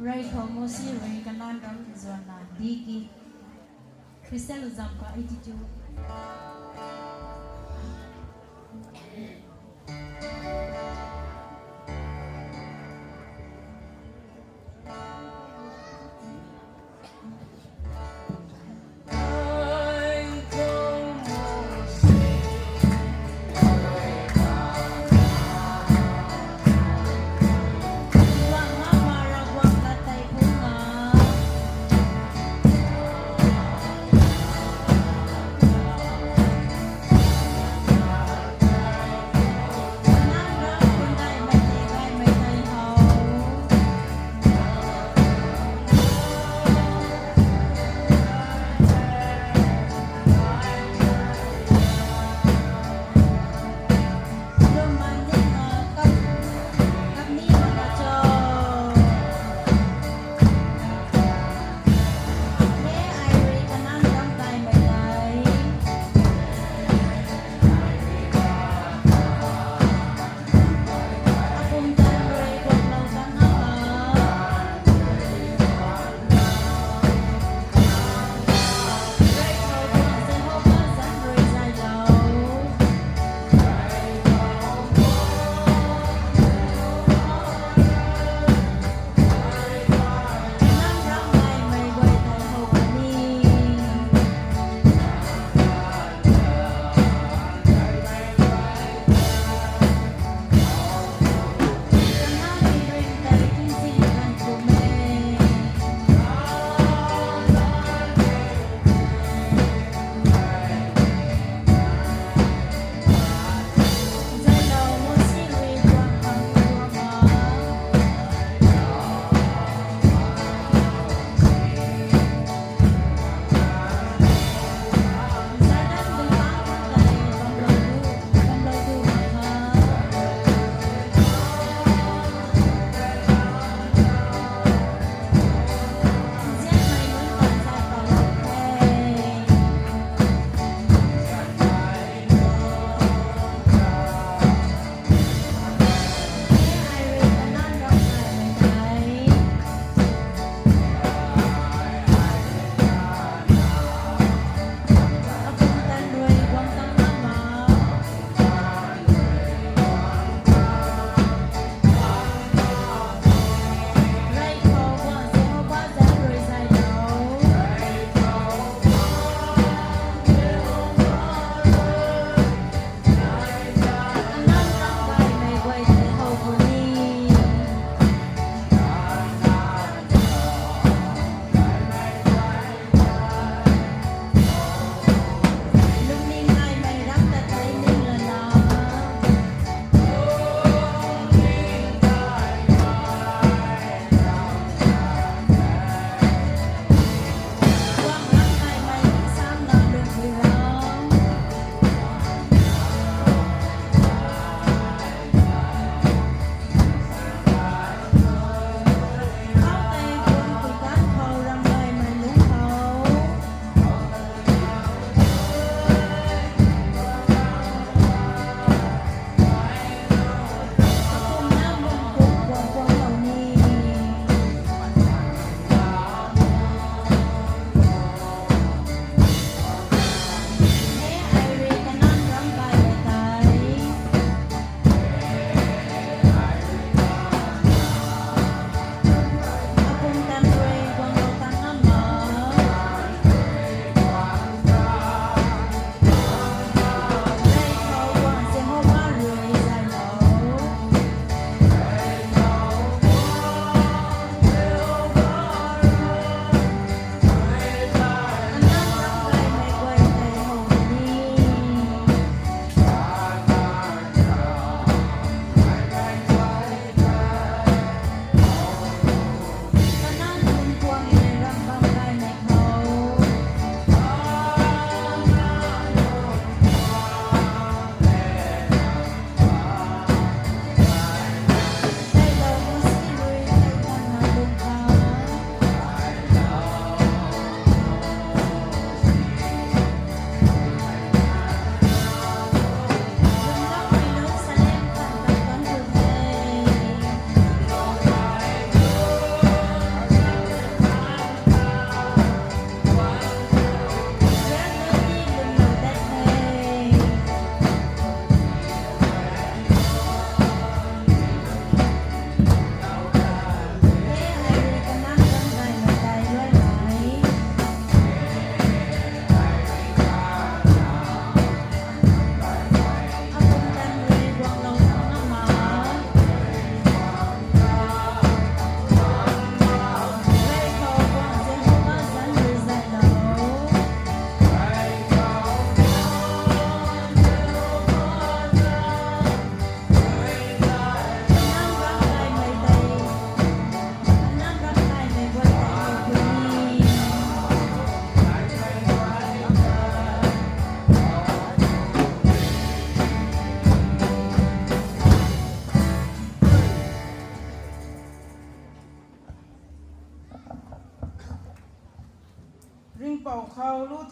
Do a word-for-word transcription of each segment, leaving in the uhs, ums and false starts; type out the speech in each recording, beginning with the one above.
Rey khou Mosi rui Kanan ram zuanna diki. Christian luzam ka attitude.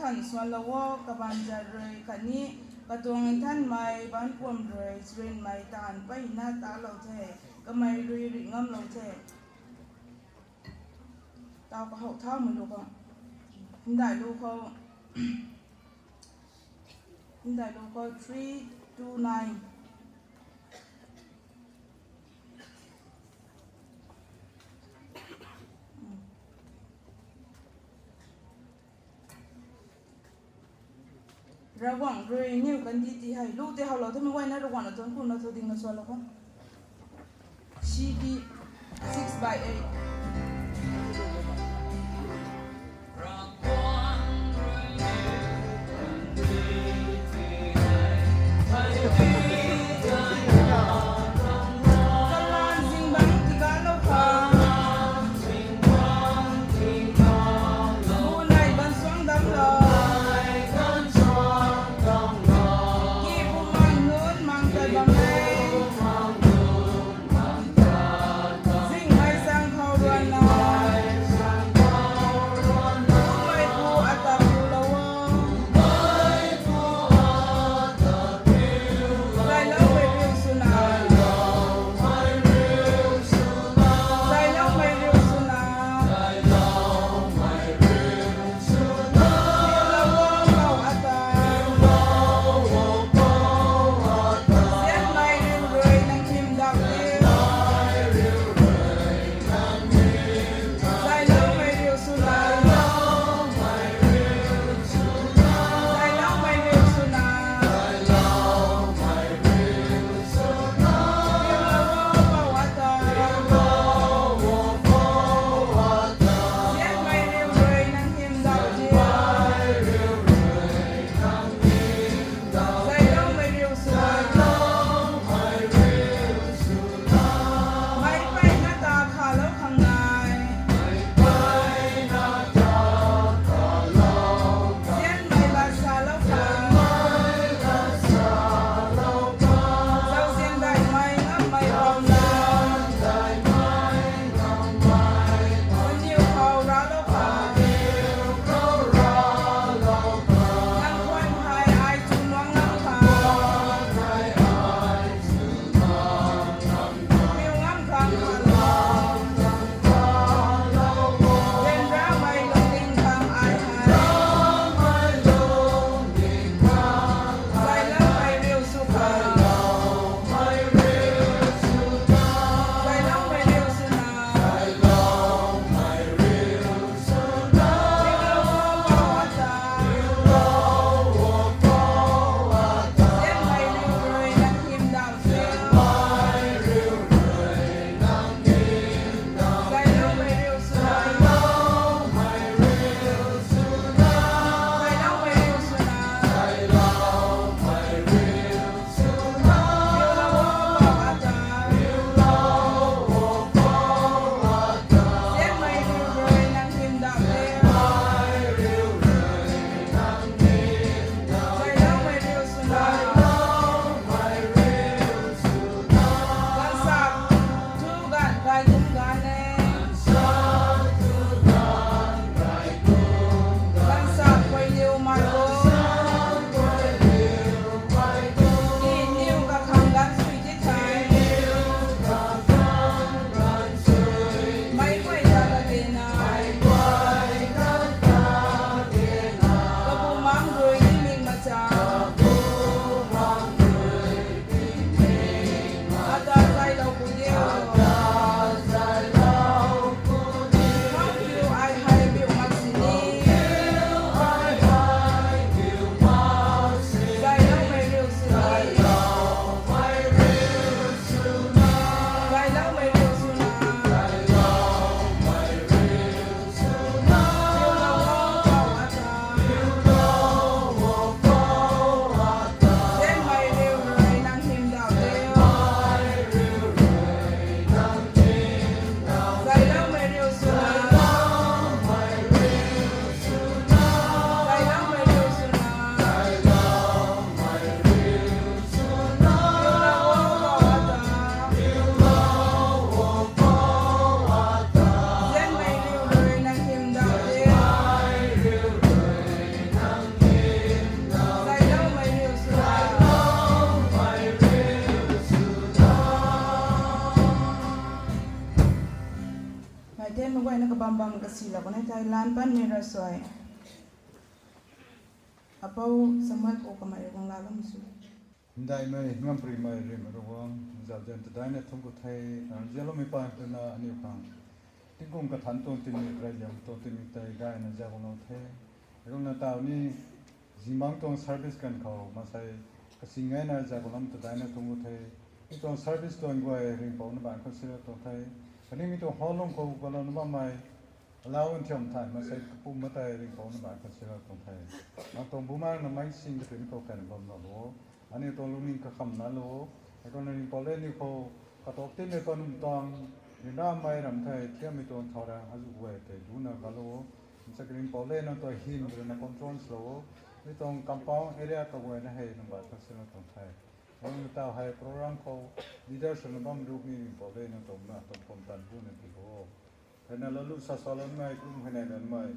Than swanlou o, kabaanc zat rui khatni katuang nthanmei baanc puam rui charynmei taanv peyna talou the, kamei rui rih ngamlou the. Tau kahou thaumei lu khou, hymdaih lu khou, hymdaih lu khou three two nine. Ravguangc rui niw kandih ti hei lu tei howlou the, mei guayna Ravguangc na tuang kumna thu dingna swanlou khou. C D six by eight. Kalan zingbangc tigaylou khang, gunei ban suang damlou, ki bumaengh nunc maengh tat bam e. Zinghmei sang khou Bam bam kasilou kanei thei lan pan ni ra suai. Apou samai ko kamei rui guang la lum su. Ndaimei, ngamprimei, rimei Ravguangc, zauzian ta daina thungc ku the, zialoumei paan twna aniu khang tingkum kathanc tuang tingmik, raizian tuang tingmik tei gayna zauc guanglou the. Kumna taw ni, zingbangc tuang service ganv khou, maansei kasing ngaina zauc guanglou ta daina thungc ku the. Mi tuang service tuang guay ringhpouc na baanc khou silou tuang the. Khatni mi tuang hall lung khou guanglou na bammei, alau nthiam thay maansei kapum ma tei ringhpouc na baanc khou silou tuang the. Nang tuang bumaengc na meic sing kathuicna khou kan bam na lo. Aniu tuang lungning kakham na lo. Heikumna ringhpouc le aniu khou katak tinmei panumh tuang, ryanramei ram thei thiammei tuang thau ra azuh guay tei duna kalo. Nchak ringhpouc le nang tuang hym rui na control lo. Mi tuang compound area kaguayna hei nang baanc khou silou tuang the. Nang taw hei program khou leaders na bam ruk ni ringhpouc le nang tuang na tuang pumtan bu na ti lo. Hei na lalu sasaloumei, kum hei nai lanmei.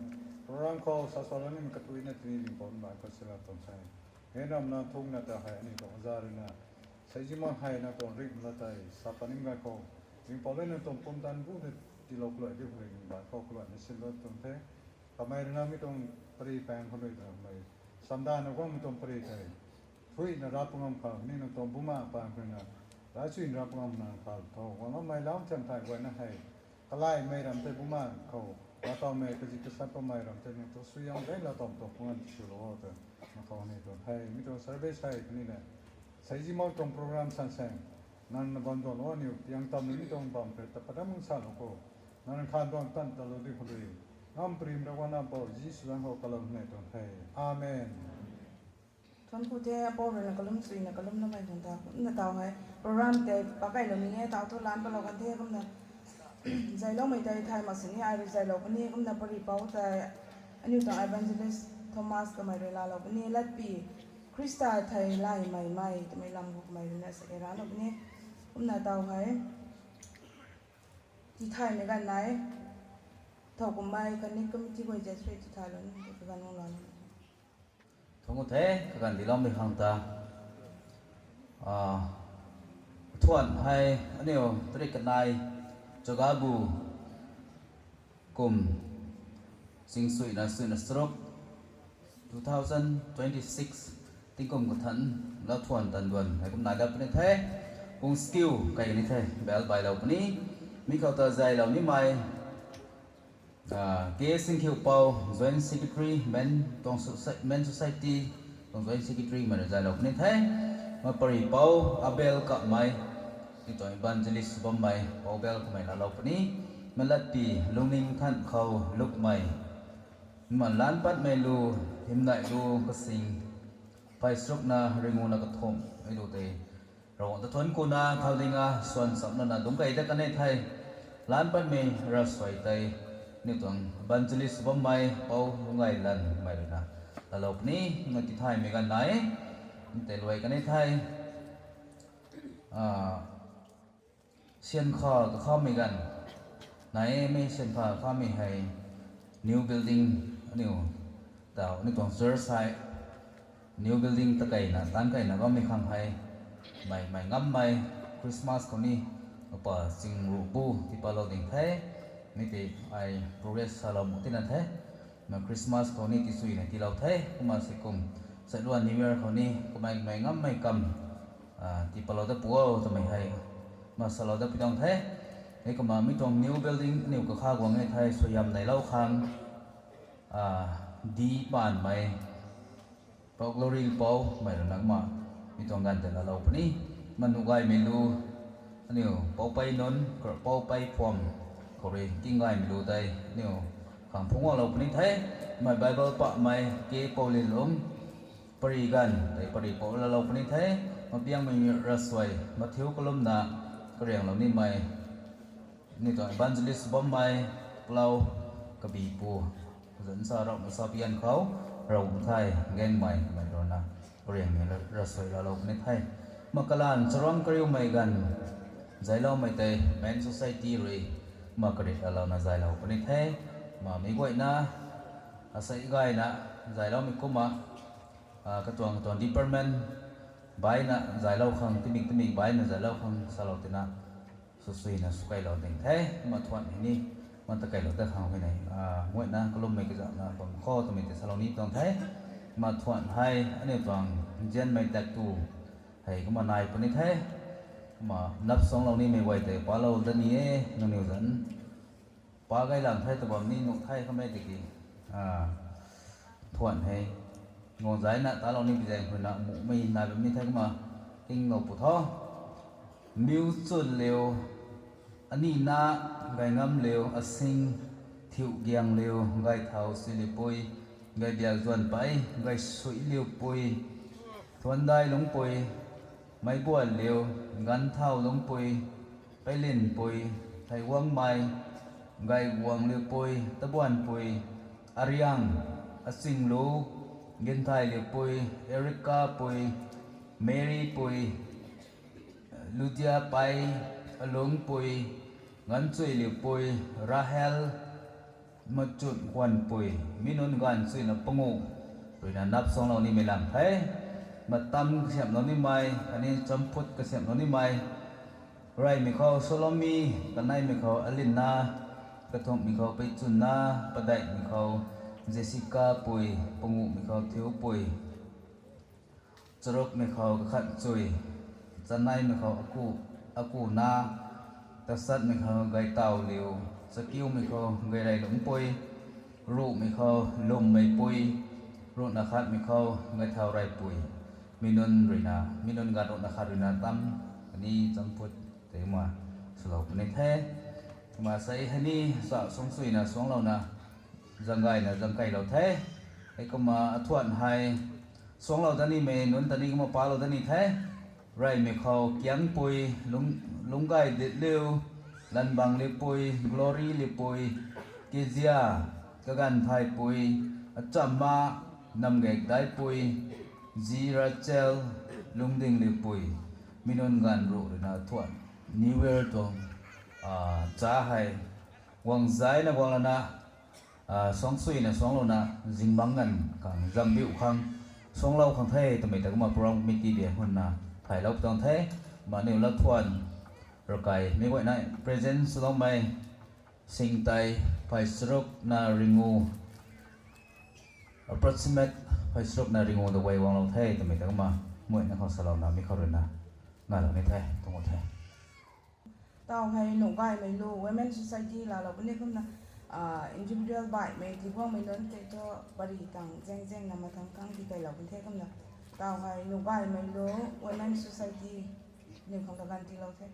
Program khou sasaloumei kathuicna tini ringhpouc na baanc khou silou tuang the. Hei ram na thungna ta hei aniu tuang aza rui na. Saizimang hei na tuang rik la tei, sa paning ganv khou. Ringhpouc le nang tuang pumtan bu na tilou kalui di khou ring baanc khou kalui na silou tuang the. Kamei rui na mi tuang pari paeng khou rui ta mei. Samda na guang mi tuang pari tei. Thuicna rap ngam khang ni nang tuang bumaengc paan khou na. Rachui rap ngam na khang tho. Guang ngammei lau nthiam thay guayna hei. Kalaimei ram tei bumaengc khou. Latawmei kazi kasat pamei ram tei nang tuang suaihiam gay latawm tuang pungam tiswlou o tw. Nang khou ni tuang hei. Mi tuang service hei kani na. Saizimang tuang program sansaeng. Nang na bam tuang lo aniu piang tam ni tuang bam khe ta padam sa lo khou. Nang khan tuang tan ta lo di khou rui. Ngamprim Ravguangc na Pou Jisu zaeng khou kalou nei tuang the. Amen. Thuanc ku the, Pou rui na kalum sui na kalum namei tuang ta. Kumna taw hei, program tei pakei lou ni e, taw thu lan palou kan the, kumna. Zailoumei tei thay mak sini, ai rui zailou puni, kumna pari pou tei, aniu tuang evangelist Thomas kamei rui laalou puni, latpi, Khrista thei laimei mei, twmei lam khou kamei rui na sa e ralou puni, kumna taw hei. Tithaymei ganv nai. Thow kummei khatni committee guay jet sui tithaylou ni, tw kaganv guang lou ni. Thungc the, kaganv diloumei khang ta. Ah, thuan hei, aniu, tarik kanei, Chagabu, kum, sing suina, suina charuk, two thousand twenty-six, tingkum kathanc, lau thuan tanduan, hei kum nai dat puni the, pung skiu kai ni the, bell bailou puni, mi khou ta zailou nimei, Ah, K Singkhiu Pou, Joint Secretary, Men tuang Soci-, Men Society tuang Joint Secretary mei rui zailou puni the. Ma pari pou, Abel Kamei, ni tuang Evangelist bammei, Pou Abel kamei laalou puni. Malatpi, Lungning Than khou Lukmei. Ma lan patmei lu, hymdaih lu, kasing, phay charukna, ringuna kathumh, ei lu tei. Ravguangc ta thuanc kuna, thau dinga, swan samlana, dungc kei dat kan e the. Lan patmei ravsuai tei, ni tuang evangelist bammei, Pou Lungailanmei rui na. Laalou puni, na tithaymei ganv nai, tei luai kan e the. Ah, syan kha kakhamei ganv nai e, mei syan kha kakhamei hei new building aniu taw ni tuang church hei new building ta keina, tan keina bammei khang hei mei, mei ngammei Christmas khou ni apa ching ruh bu tipatlou ding the, mi tei ai progress salou mu tina the. Na Christmas khou ni tichuina tiilou the, kumna sikum, sailua New Year khou ni kummei mei ngammei kam, ah, tipatlou dat pu o twmei hei, ma salou dat pi tuang the. Hei kumna mi tuang new building aniu kakha guang e the, suaihiam neilou khang, ah, di paanmei, Pou Glory Pou mei rui na kumna mi tuang ganv tei laalou puni. Ma nuh gaymei lu, aniu Poupei Nunc, Poupei Phuam khou rui king gaymei lu tei aniu khang phungc guanglou puni the. Mei Bible pahmei K Poulin Lung, pari ganv tei pari pou laalou puni the. Mapiangmei ravsuai, Matthew kalumna, karianglou nimei, ni tuang evangelist bammei, Palau, Kabipu, zanc sa rauhna sa pian khou, Ravguangc thei, gaengmei, mei rui na, kariangmei ravsuai laalou puni the. Ma kalanv charuangc kariumei ganv, zailoumei tei, Men Society rui, ma karit laalouna zailou puni the. Ma mi guayna, asei gayna, zailoumei kumna, ah, katuang katuang department baina zailou khang, timik timik baina zailou khang salou tina, swsuina swkailou ding the, kumna thuan hei ni, Ma ta kailou dat khang huayney, a, muaina kalummei kazanna bam khou twmei tei salou ni tuang the. Ma thuan hei aniu tuang nzianmei tak tu hei kumna nai puni the. Kumna nap suangclou nimei guay tei palou dat ni e, nangniw zanc pa gay lang the tw bam ni nuh the kamei tiki, a, thuan hei guang zaina talou ni pi zaeng khou na muhmei nai bam ni the kumna kinglou pu tho. Miu chwn liu, ani na, gay ngam liu, asing thiu giang liu, gay thau sui liu pui, gay biak zuan pei, gay sui liu pui, thuandai lungpui, meic buan liu, ganv thau lungpui, peilinpui, theiwangmei, gay guang liu pui, tabuanpui, ariang, aching lu, ginthai liu pui, Erica pui, Mary pui, Ludia pei, alungpui, ganvchui liu pui, Rahel, machun khwanpui, mi nunc ganv chuina panguh ruina nap suangclou nimei lang the. Matam kasiamhlou nimei khatni champhut kasiamhlou nimei, reymei khou Salomi, kaneimei khou Alina, kathumhmei khou Peichunna, padeihmei khou Jessica pui, panguhmei khou Thiupui, charukmei khou Kakhanchui, chaneimei khou Aku, Akuna, tasatmei khou Gaitaw liu, chakiumei khou Gayreilungpui, ruhmei khou Lummeipui, ruhna khatmei khou Gaithau Reipui, mi nunc ruina, mi nunc ganv ruhna khat ruina tam, khatni champhut tei kumna swlou puni the. Kumna sei hei ni sa suangcsuina suangclouna, zanggaina zangkeilou the. Hei kumna athuan hei suangclou dat nimei nunc ta ni kumna palou dat ni the. Reymei khou Kiangpui, Lung, Lunggaidit liu, Lanbang liu pui, Glory liu pui, Kezia, Kaganv Thaipui, Achamma, Namgek Daipui, Zi Rachel, Lungding liu pui, mi nunc ganv ruh ruina thuan New Year tuang, a, cha hei guang zaina guang lana, a, suangcsuina suangclouna zingbangc ganv khang zambiu khang suangclou khang the twmei ta kumna program committee biak hunna thaylou tuang the. Kumna aniu lat thuan rakai mei guayna present swloumei sing tei phey charukna ringu, approximate phey charukna ringu da guay guanglou the twmei ta kumna muaina khou salouna mi khou ruina ngalou ni the tuang the. Taw hei nuh gaymei lu Women Society laalou puni kumna, individual baihmei tiguangmei nunc tei thu pary tang zeng zengna mathang khang tikeylou pun the kumna. Taw hei nuh gaymei lu Women Society niw khang kaganv tiilou the.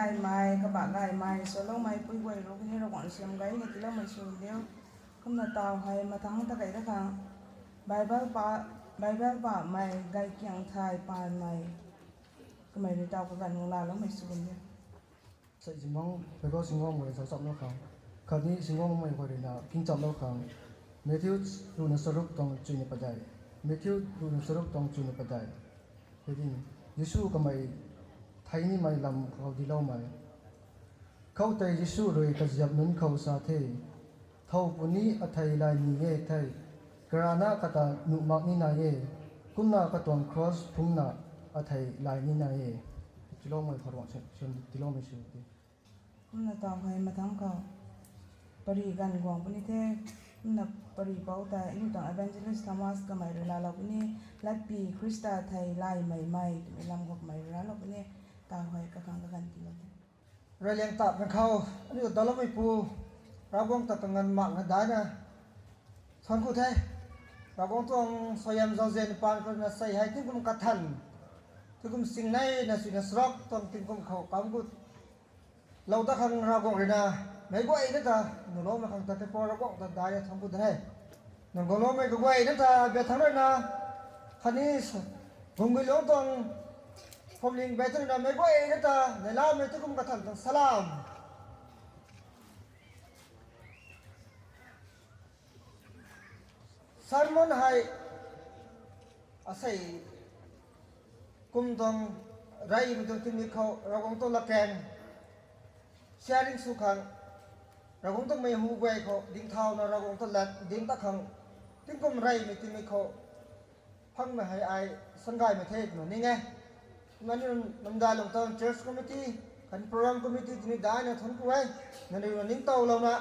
Gaymei, kabah gaymei, saloumei pui guay rui ni Ravguangc siam gay ni tiiloumei sw diu. Kumna taw hei mathangc ta kei da khang, Bible pa, Bible pamei, gaykiang thay pamei, kamei rui taw kaganv guang laaloumei sw diu. Sai Zingbangc, Bible singguangmei zauc chamlou khang, khatni singguangmei khou rui na king chamlou khang, Matthew ruhna charuk tuang chuina padeih, Matthew ruhna charuk tuang chuina padeih. Hei ding, Jisu kamei thei nimei lam khou diloumei. Khoutei Jisu rui kaziap nunc khou sa the, thow puni athei lay ni e thei, karana kata nuh mak ni nai e, kumna katuang cross phungna athei lay ni nai e. Tiiloumei khou Ravguangc siam, siam tiiloumei sw diu. Kumna taw hei mathangc khou, pary ganv guang puni the, kumna pary pou ta aniu tuang Evangelist Thomas kamei rui laalou puni, Latpy Khrista thei laymei mei twmei lam khou kamei rui laalou puni, taw hei kakhang kaganv tiilou the. Reyliang tat na khou, aniu ta daloumeipu, Ravguangc ta kaganv mak na daihna thuanc ku the. Ravguangc tuang suaihiam zauzian paan khou rui na sei hei tingkum kathan, tingkum singneina suina charuk tuang tingkum khou kam gut lou dat khang Ravguangc rui na, meic guayna ta, nuhloumei khang ta, tei pou Ravguangc ta daihna thuanc ku the. Nang guangloumei kaguayna ta, bia thangc rui na, khatni, Bungguilungc tuang, Phwamling bia thangc rui na, meic guayna ta, neihlamei tingkum kathan tuang salam. Sermon hei, asei, kum tuang, reymei tuang tingmik khou Ravguangc tuang latkaeng sharing sw khang, Ravguangc tuang mei hu guay khou dingthauna Ravguangc tuang lat ding tat khang, tingkum reymei tingmik khou phangmei hei ai sangaymei the twna ning e. Kumna aniu Namdailungc tuang church committee, khatni program committee tini daihna thuanc ku e. Nangniw na ningtowlouna,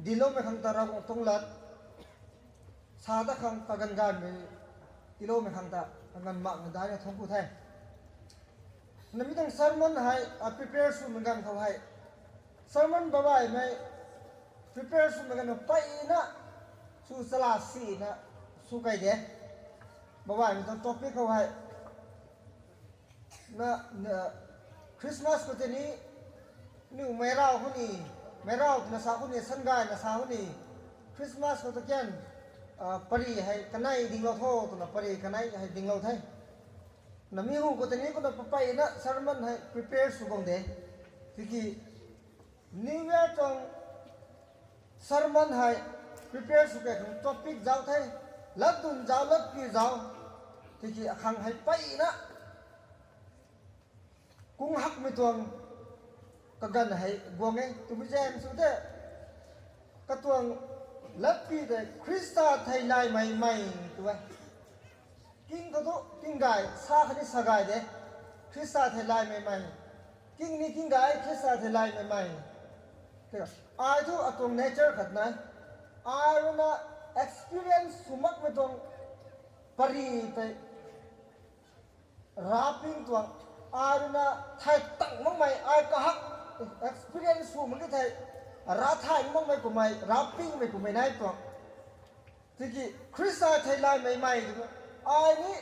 dincloumei khang ta Ravguangc tuang lat sa tat khang kaganv ganvmei, tiiloumei khang ta kaganv makna daihna thuanc ku the. Nami tuang sermon hei, a prepare swmei ganv khou hei, sermon babaihmei, prepare swmei ganv khou mpeyna, sw chala sina, sw kei de. Babaihmei tuang topic khou hei, na, na, Christmas khou tei ni, niu meirau khou ni, meirau twna sa khou ni, sangayna sa khou ni, Christmas khou ta kian, ah, pary hei kanei dinglou tho twna pary kanei hei dinglou the. Nami hu khou tei ni kumna papeyna sermon hei prepare sw guang de. Tiki New Year tuang sermon hei prepare sw kei khang topic zauc the, latdyn zauc, latpi zauc, tiki akhang hei mpeyna kung hakmei tuang kaganv hei guang e twmei zaeng sw the. Katuang latpi tei Khrista thei laymei mei tw e. King khou thu king gay, sa khatni sa gay de. Khrista thei laymei mei. King ni king gay, Khrista thei laymei mei. Ai thu atuang nature khat nai. Ai rui na experience sw makmei tuang pary tei ravping tuang, ai rui na thay tang makmei, ai kahak experience sw mak ki thei, rav thay makmei kumhmei, ravpingmei kumhmei nai tuang. Tiki Khrista thei laymei mei tw, ai ni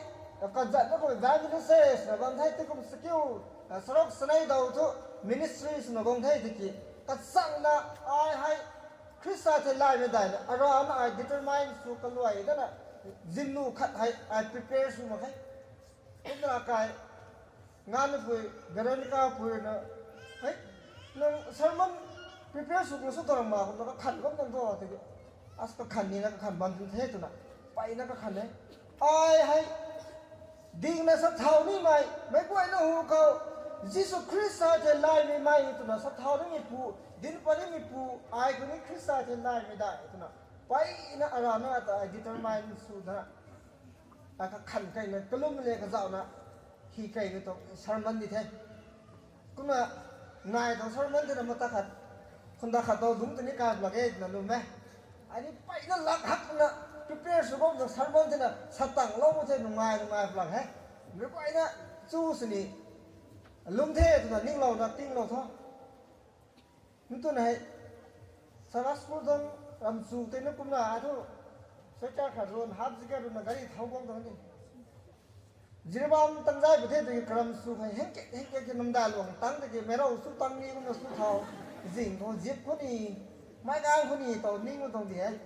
kazat na kum evangelist na bam the, tei kum sakiu, sarok sanei daw thu ministry swna guang the tiki, kachangna ai hei Khrista thei laymei daihna arana ai determine sw kaluai dana, zimnu khat hei ai prepare sw mak khe. Kumna kai, nganvpui Veronica pui na, hei, nang sermon prepare sw kung sw tw rang ma kumna kakhan kum nang thu tiki, as kakhan nina kakhan bam tu the twna, mpeyna kakhan e. Ai hei dingna sa thau nimei, meic guayna hu khou, Jisu Khrista thei laymei mei twna sa thau nimeipu, dinc pat nimeipu, ai khou ni Khrista thei laymei dai twna, mpeyna arana ta ai determine sw dana, ai kakhan keina kalum le kazauhna, hi keina tuang sermon di the. Kumna nai tuang sermon tina mata khat, khunda khat tau dungc tini kai lak e twna lwm e. Ai ni mpeyna lak hakna prepare sw bam tuang sermon tina sa tanglou mak the, nungai nungai plak he. Meic guayna chu sini lwm the twna ninglouna tinglou tho. Mi twn hei, Sabbath school tuang ramchu tei na kumna ai thu, sweater khat run, half jacket run na gari thau guang tuang ni. Jiribam tangzai pu the tiki karam sw hei hengke hengke ki namdai luang tang tiki meirau sw tang ni kumna sw thau. Zing khou zip khou ni, mai gang khou ni tau ning khou tang di e.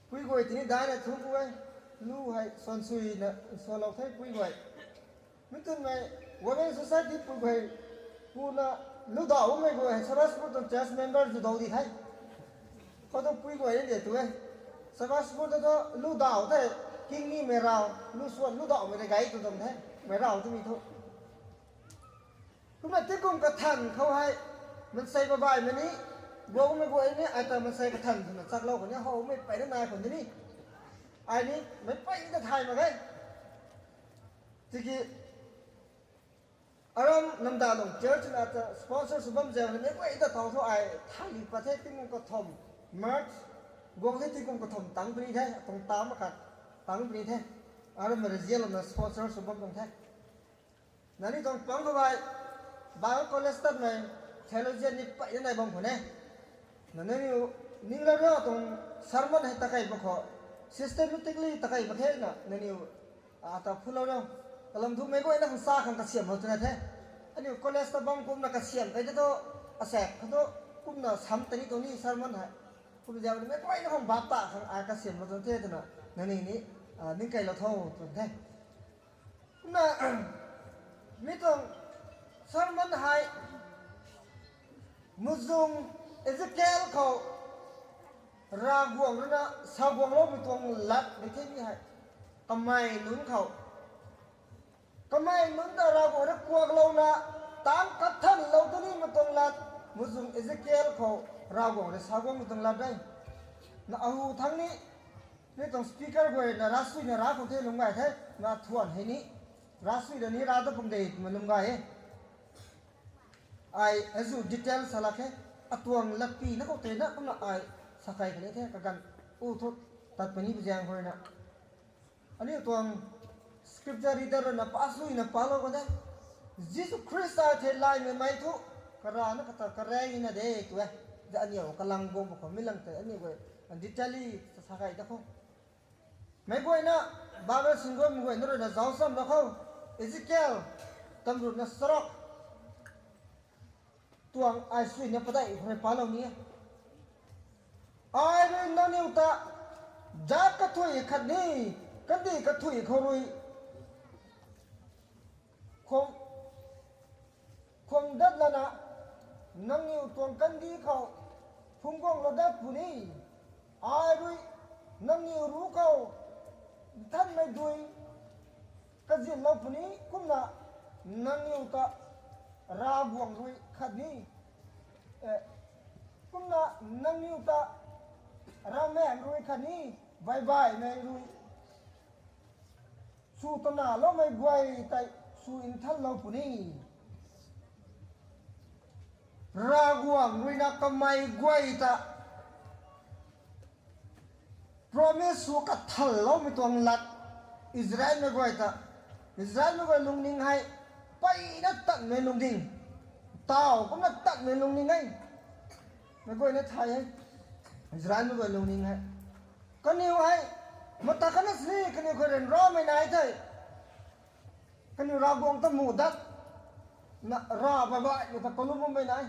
Pui guay tini dai na thu pu e. Lu hei suan sui na suan lou the pui guay. Mi tun mei Women Society pui guay pu na lu dau mei guay hei Sabbath School tuang church member zu dau di the. Khou tu pui guay de tu e. Sabbath School tu tu lu dau the, king ni meirau, lu suan lu dau mei de gay tu tuang the. Meirau tu mi thu. Kumna tingkum kathan khou hei, mansei babai mei ni, guang mei guay ni, ai ta mansei kathan twna chaklou khou ni, how mei peyna nai khou ni ni. Ai ni, mei pey ni ta thay mak e. Tiki, aram namda lung church na ta sponsor sw bam zang ni, mei pey ta tau thu ai, thay li pat the tingkum kathum, March, guang the tingkum kathum tang puni the, tuang tam khat, tang puni the. Aram mei rezial na sponsor sw bam tuang the. Nangniw tuang pang khou hei, Bible college tatmei, theologian ni peyna nai bam khou ne. Nangniw, ning la rio tuang sermon hei takei bam khou, systematically takei bam the na, nangniw, ata phulou rio. Kalam thu mei guayna khang sa khang kasiamlou twna the. Aniu college ta bam kumna kasiam kai te thu, asaekc khou thu, kumna sam tei ni tuang ni sermon hei. Kum ziak ni mei guayna khang bap ta khang ai kasiamlou tuang the twna, nangniw ni, ningkeilou tho tuang the. Kumna, mi tuang sermon hei, muzung Ezekiel khou Ravguangc rui na saguangloumei tuang lat mei the mi hei. Kamei nunc khou. Kamei nunc ta Ravguangc rui kuaklouna, tang kathanlou tu nimei tuang lat, muzung Ezekiel khou Ravguangc rui saguangmei tuang lat de. Na ahu thang ni, ni tuang speaker guay na rasuina ra khou the lum gay the, na thuan hei ni, rasuina ni ra ta pung de twmei lum gay e. Ai azu detail sa lak khe, atuang latpi na khou tei na kumna ai sakai kani the kaganv u thu tat puni pu zaeng khou rui na. Aniu tuang scripture reader rui na pasuina palou kan the. Jisu Khrista theilaymei mei thu karana kata kareyna de tu e. Za aniu kalang guang pu khou mi lang tei aniu guay detail sa sakai ta khou. Meic guayna, Bible singguaymei guayna rui na zauc chamlou khou, Ezekiel, tamruna charuk, tuang ai suina padeih khou rui palou ni e. Ai rui nangniw ta, zat kathuic khatni, kandih kathuic khou rui, khum, khum dat lana, nangniw tuang kandih khou, phungc guanglou dat puni, ai rui, nangniw ruc khou, nthanmei dui, kazynlou puni kumna, nangniw ta, Ravguangc rui khatni, e, kumna nangniw ta, ravmaengc rui khatni, baibaihmei rui, sw tanaloumei guay tei sw nthanlou puni. Ravguangc rui na kamei guay ta, promise sw kathanloumei tuang lat, Israelmei guay ta, Israelmei guay lungning hei, peyna tanmei lungning, taw kumna tanmei lungning e. Meic guayna thay e, Israelmei guay lungning hei. Kaniw hei, mata khatna sini kaniw khou ryanramei nai thei, kaniw Ravguangc ta muh dat, na, rav baibaihmei ta kalum bammei nai.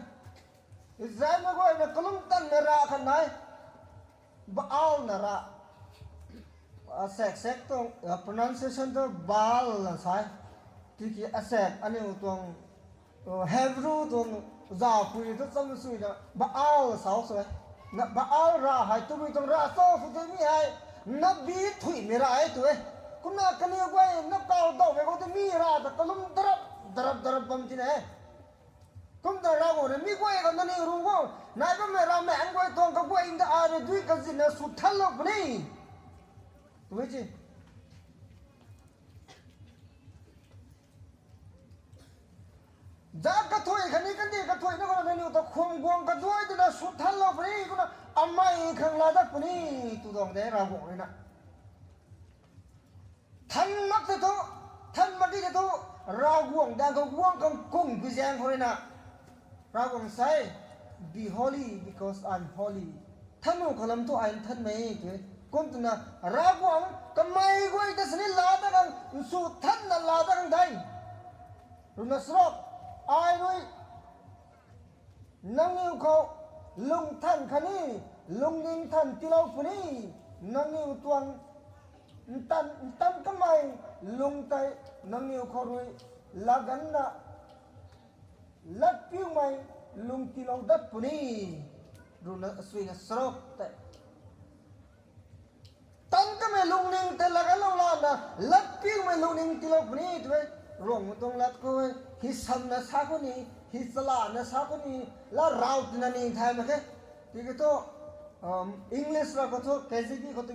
Israelmei guayna kalum tanmei rav khat nai, Baal na rav. Asaekc saekc tuang, pronunciation tu Baal na sa e. Tiki asaekc aniu tuang, Hebrew tuang, zaupui tu cham suina Baal sa sw e. Na Baal rav hei tabui tuang rav cho sw tei mi hei, nabi thuihmei rav e tu e. Kumna kaniw guay na kawdawmei khou tei mi rav ta kalum darap, darap, darap bam tina e. Kumta Ravguangc rui mi guay khou nangniw ruc khou, nai bammei ravmaengc guay tuang kaguay ta ai rui dui kazynna sw nthanlou puni. Twmei si. Zat kathuic khatni kandih kathuic na khou nangniw ta khum guang kaduai twna sw nthanlou puni, kumna amei khang laa dat puni, tw tuang de Ravguangc rui na. Than mak tei thu, than mak di tei thu, Ravguangc daeng khou guang khang kung pui zaeng khou rui na. Ravguangc sa e, Be holy because I am holy. Than nu khou lam thu ai nthanmei tw e. Kum twna Ravguangc kamei guay ta sini laa dat khang, nsu thanna laa dat khang de. Ruhna sarok, ai rui nangniw khou lung than khatni lungning than tiilou puni, nangniw tuang ntan, ntan kamei lung tei nangniw khou rui laganna latpiumei lung tiilou dat puni. Ruhna asuina sarok tei ntan kamei lungning tei laganlou lana latpiumei lungning tiilou puni tw e. Ruangmei tuang lat khou e, hi samna sa khou ni, hi chalana sa khou ni, la rau tina ni thay mak khe. Tiki thu, English ra khou thu, K J V khou tu,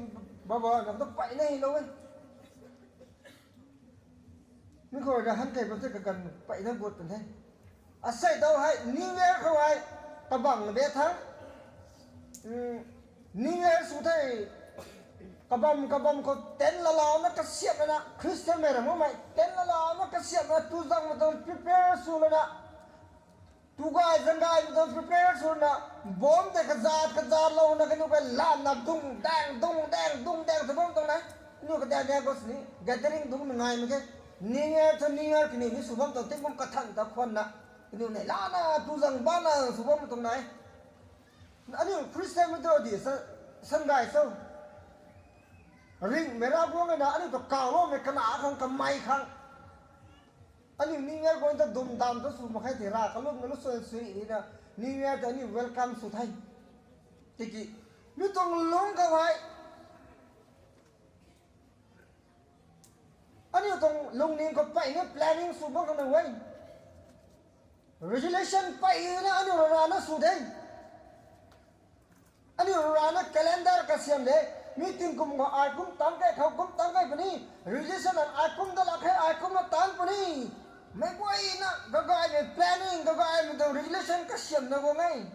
baba na khou tu peyna hylou e. Mi khou ra han kei bam the kaganv peyna gut pun the. Asei dau hei New Year khou hei kabang be thang, New Year sw the, kabam kabam khou tent lalauna kasiamh lana, Christian mei ra makmei tent lalauna kasiamh lana, tu zangmei tuang prepare sw lana, tu gay zang gaymei tuang prepare sw lana, bomb tei kazat kazat louna kaniw kai lanna dung daeng dung daeng dung daeng ta bam tuang nai. Aniu kadaeng daeng khou sini gathering dungc na ngai mak khe. New Year thu New Year kaniw ni sw bam tuang tingkum kathan ta khwanna, kaniw nei lana tu zang bana sw bam tuang nai. Aniu Christian mei tu di sa, san gay cho. Ringhmei Ravguangc na aniu ta kawloumei kana khang kamei khang, aniu New Year guang ta dumdam ta sw mak khe thei ra, kalumna lu sw sw rina New Year ta aniu welcome sw the. Tiki mi tuang lungc khou hei aniu tuang lungning khou peyna planning sw bam khang na e. Resolution peyna aniu rarana sw de. Aniu rarana calendar kasiam de. Mi tingkum khou ai kum tangc kei, khou kum tangc kei puni. Resolution an ai kum da lak khe, ai kum na taanc puni. Meic guayna kagaymei planning, kagaymei tuang resolution kasiamna guang e.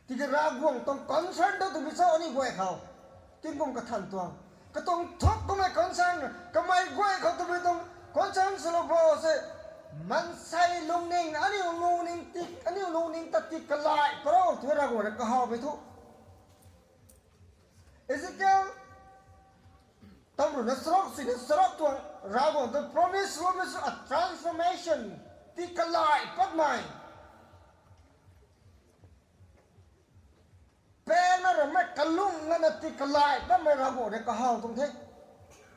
Tiki Ravguangc tuang concern ta twbi cho aniu guay khou. Tingkum kathan tuang, katuang thuk kummei concern, kamei guay khou twbi tuang concern swlou bro se. Maansei lungning, aniu lungning ti, aniu lungning ta ti kalai paro tw e Ravguangc rui kahawmei thu. Ezekiel tam ruhna sarok, sini sarok tuang Ravguangc tuang promise swmei sw a transformation, ti kalai patmei. Pangna ramei kalung ngana ti kalai patmei Ravguangc rui kahaw tuang the.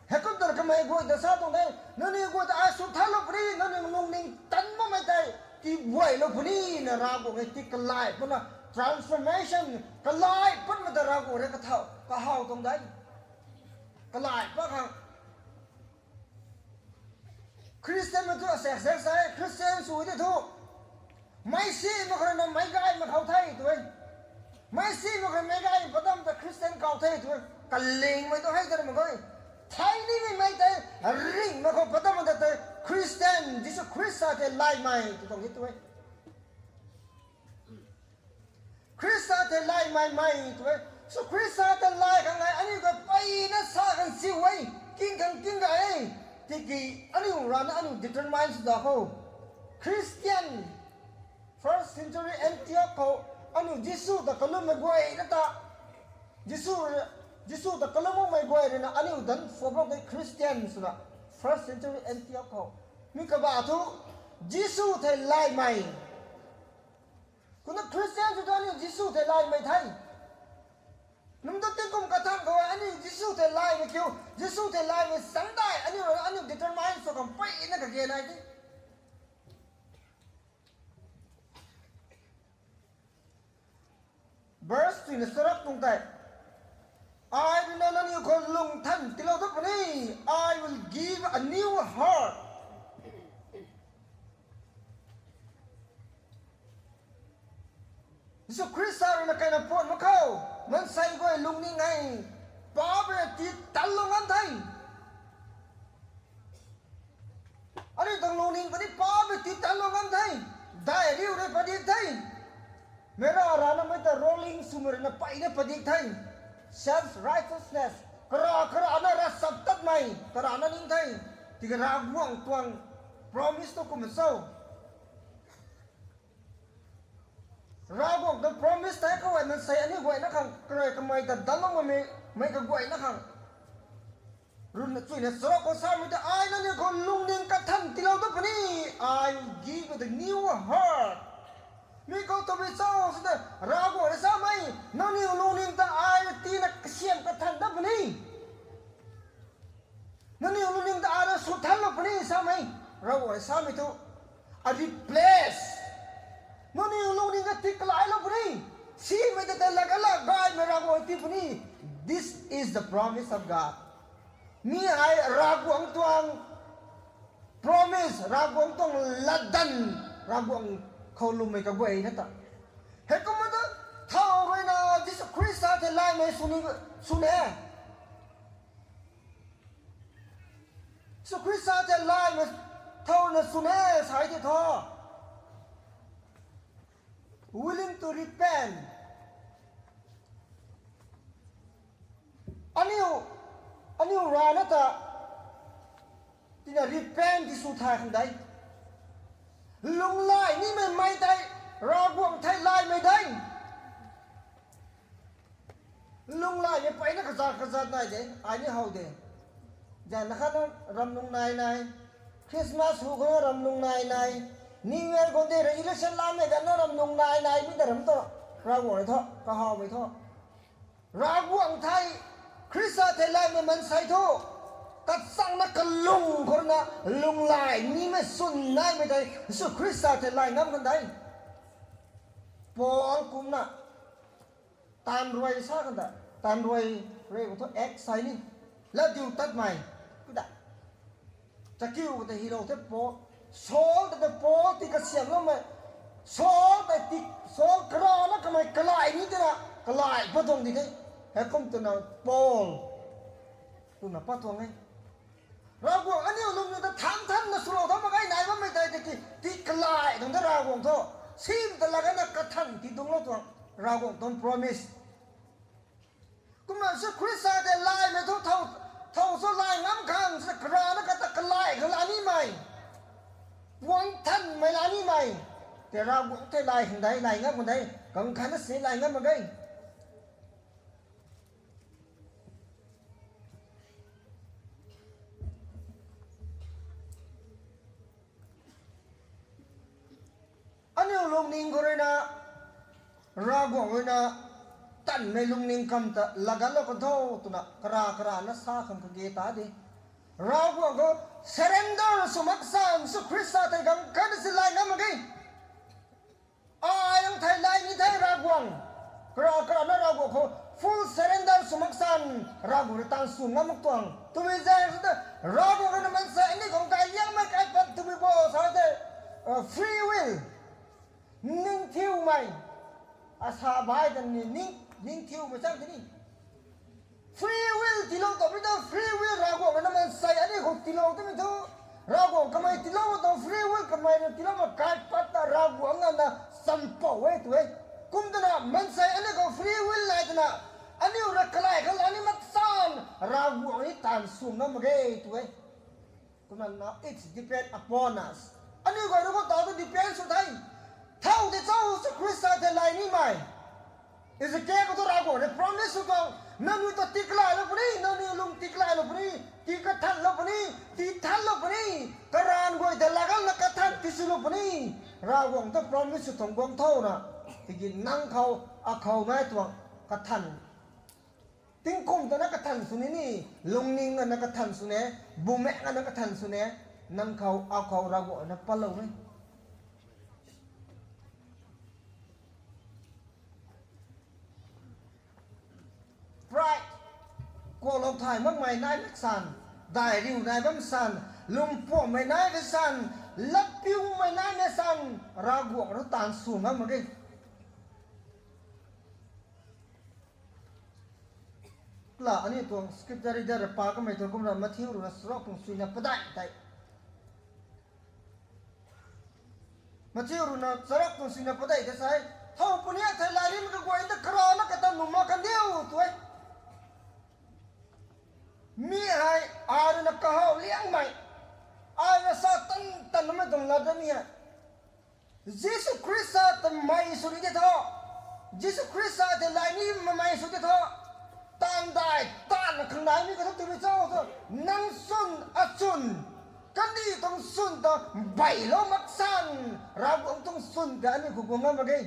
Heikum twna kamei guay ta sa tuang the, nangniw guay ta ai sw thalou puni, nangniw lungning tan makmei tei tibuailou puni na Ravguangc e ti kalai patna transformation, kalai patmei ta Ravguangc rui kathaw, kahaw tuang de. Kalai pat khang Christian mei thu asek sek sa e, Christian sw tei thu, meicsimei khou rui na meic gaymei khou the tw e. Meicsimei khou rui meic gaymei padam ta Christian kaw the tw e. Kalingmei tu hei tei mak ge. Thei nimei mei tei, ringhmei khou padam ta tei Christian, Jisu Khrista thei laimei tw tuang e tw e. Khrista thei laimei mei tw e. Jisu Khrista thei lai khang e, aniu ta peyna sa khang siu e, king khang king gay e. Tiki aniu rana aniu determine sw da khou, Christian, first century Antioch khou, aniu Jisu ta kalummei guay na ta, Jisu, Jisu ta kalum makmei guay rui na aniu dan form tei Christian swna, first century Antioch khou. Mi kaba thu, Jisu thei laimei. Kumna Christian sw tu aniu Jisu thei laimei the. Num tu tingkum kathan khou aniu Jisu thei laimei kiu, Jisu thei laimei sangdai aniu, aniu determine sw khang peyna kage nai the. Verse three na sarap tuang tei, ai rui na nangniw khou lungthan tiilou dat puni, I will give a new heart. Jisu Khrista rui na kaina puan mak khou, maansei guay lungning hei, paap rui tii tanlou ngam the. Aniu tuang lungning kani paap rui tii tanlou ngam the. Dai riu rui padik the. Meic ra rana mei ta ruling swmei rui na peyna padik the. Self righteousness. Kara karana ravchaptatmei karana ning the. Tiki Ravguangc tuang promise tu kum cho. Ravguangc ta promise tei kaguayna sei aniu guayna khang karui kamei ta danlou mamei, mei kaguayna khang. Run chuina charuk khou samei ta ai nangniw khou lungning kathan tiilou ta puni, I will give you the new heart. Mi khou tabui cho sw ta Ravguangc rui samei, nangniw lungning ta ai tina kasiam kathan ta puni. Nangniw lungning ta ai na sw thanlou puni samei, Ravguangc rui samei thu. A replace. Nangniw lungning ta tii kalailou puni. Simei ta tei lagala gaymei Ravguangc tii puni. This is the promise of God. Mi hei Ravguangc tuang promise, Ravguangc tuang latdanv, Ravguangc khou lwmmei kaguayna ta. Heikumna ta, thow ruina Jisu Khrista thei laymei sw ni, sw ne. Jisu Khrista thei laymei thow na sw ne, sai tei thu. Willing to repent. Aniu, aniu rana ta, tina repent ti sw thay khang de. Lunghlaic nimei mei tei, Ravguangc thei laymei de. Lunghlaicmei peyna kazat kazat nai de, ai ni how de. Zana khatna ramlung nai nai, Christmas hu khou ramlung nai nai, New Year khou de resolution lamei ganna ramlung nai nai mi ta ram tu, Ravguangc rui thu kahawmei thu. Ravguangc thei, Khrista thei laymei mansei thu, kachangna kalung khou rui na lunghlaic nimei swn naimei tei Jisu Khrista thei lay ngam kan de. Paul kumna, taanv ruai sa kan ta, taanv ruai rui khou thu act sai ni, latdiutatmei, kuda. Chakiu khou ta hylou the Paul, Saul ta ta Paul ti kasiamloumei, Saul ta ti, Saul karana kamei kalay ni tina, kalay pat tuang di the. Heikum twna Paul twna pat tuang e. Ravguangc aniu lungning ta than thanna swlou tha mak ge nai bammei tei tiki, tii kalay tuang de Ravguangc thu. Sim ta lagana kathan ti dungclou tuang, Ravguangc tuang promise. Kumna Jisu Khrista tei laymei thu thow, thow sw lay ngam khang, karana kata kalay khang la nimei, puang thanmei la nimei tei Ravguangc thei lay khang de, lay ngam khang de, kang khatna si lay ngam mak ge. Aniu lungning khou rui na, Ravguangc rui na, tanmei lungning kam ta lagatlou kan tho twna kara karana sa khang kage ta de. Ravguangc khou surrender sw mak san, Jisu Khrista tei ganv khatna si lay ngam mak ge. Ai ang thei lay ni thei Ravguangc, kara karana Ravguangc khou full surrender sw mak san, Ravguangc rui taanv sw ngam mak tuang twmei zaeng sw ta, Ravguangc rui na mansei aniu khang kaiyanmei kaipat twmei bo sa tei, free will, ningthiumei, asa bai ta ni ning, ningthiumei chang tini. Free will tiilou ta mi ta, free will Ravguangc na mansei aniu khou tiilou twmei thu, Ravguangc kamei tiilou ta free will kamei na tiilou ma kaipat ta Ravguangc na champou e tw e. Kum twna mansei aniu khou free will nai twna, aniu rui kalay khang la ni mak san, Ravguangc ni taanv sw ngam mak ge tw e. Kumna now it's depend upon us. Aniu guay rui khou ta tu depend sw the. Thow tei cho Jisu Khrista thei lay nimei. Ezekiel khou thu Ravguangc rui promise sw tuang, nangniw ta tii kalaylou puni, nangniw lung tii kalaylou puni, tii kathanlou puni, tii thanlou puni, karan guay ta lagatlou na kathan tiswlou puni. Ravguangc ta promise sw tuang guang tho na. Tiki nang khou, akhou nai tuang kathan. Tingkum ta na kathan sw ni ni, lungning na kathan sw ne, bumaengc na kathan sw ne, nang khou, akhou Ravguangc na patlou e. Pride. Kuaklou thay makmei nai mak san, daihriu nai bam san, lungpuammei nai mak san, latpiumei nai mak san, Ravguangc rui taanv sw ngam mak ge. La aniu tuang scripture reader pa kamei tuang kumna Matthew rui na charuk tuang suina padeih tei. Matthew rui na charuk tuang suina padeih tei sa e, thow puni a thei lay nimei kaguay ta karana kata nuh mak kan diu tw e. Mi hei, ai rui na kahaw liangmei, ai rui na sa tan tan namei tuang lat da mi hei. Jisu Khrista ta mei sw ni tei thu, Jisu Khrista tei lay ni mamei sw tei thu, taanv dai, taanv khang nai mi ka thu twmei cho thu, nang swn, achwn, kandih tuang swn ta beilou maksan, Ravguangc tuang swn ta aniu khou guang ngam mak ge.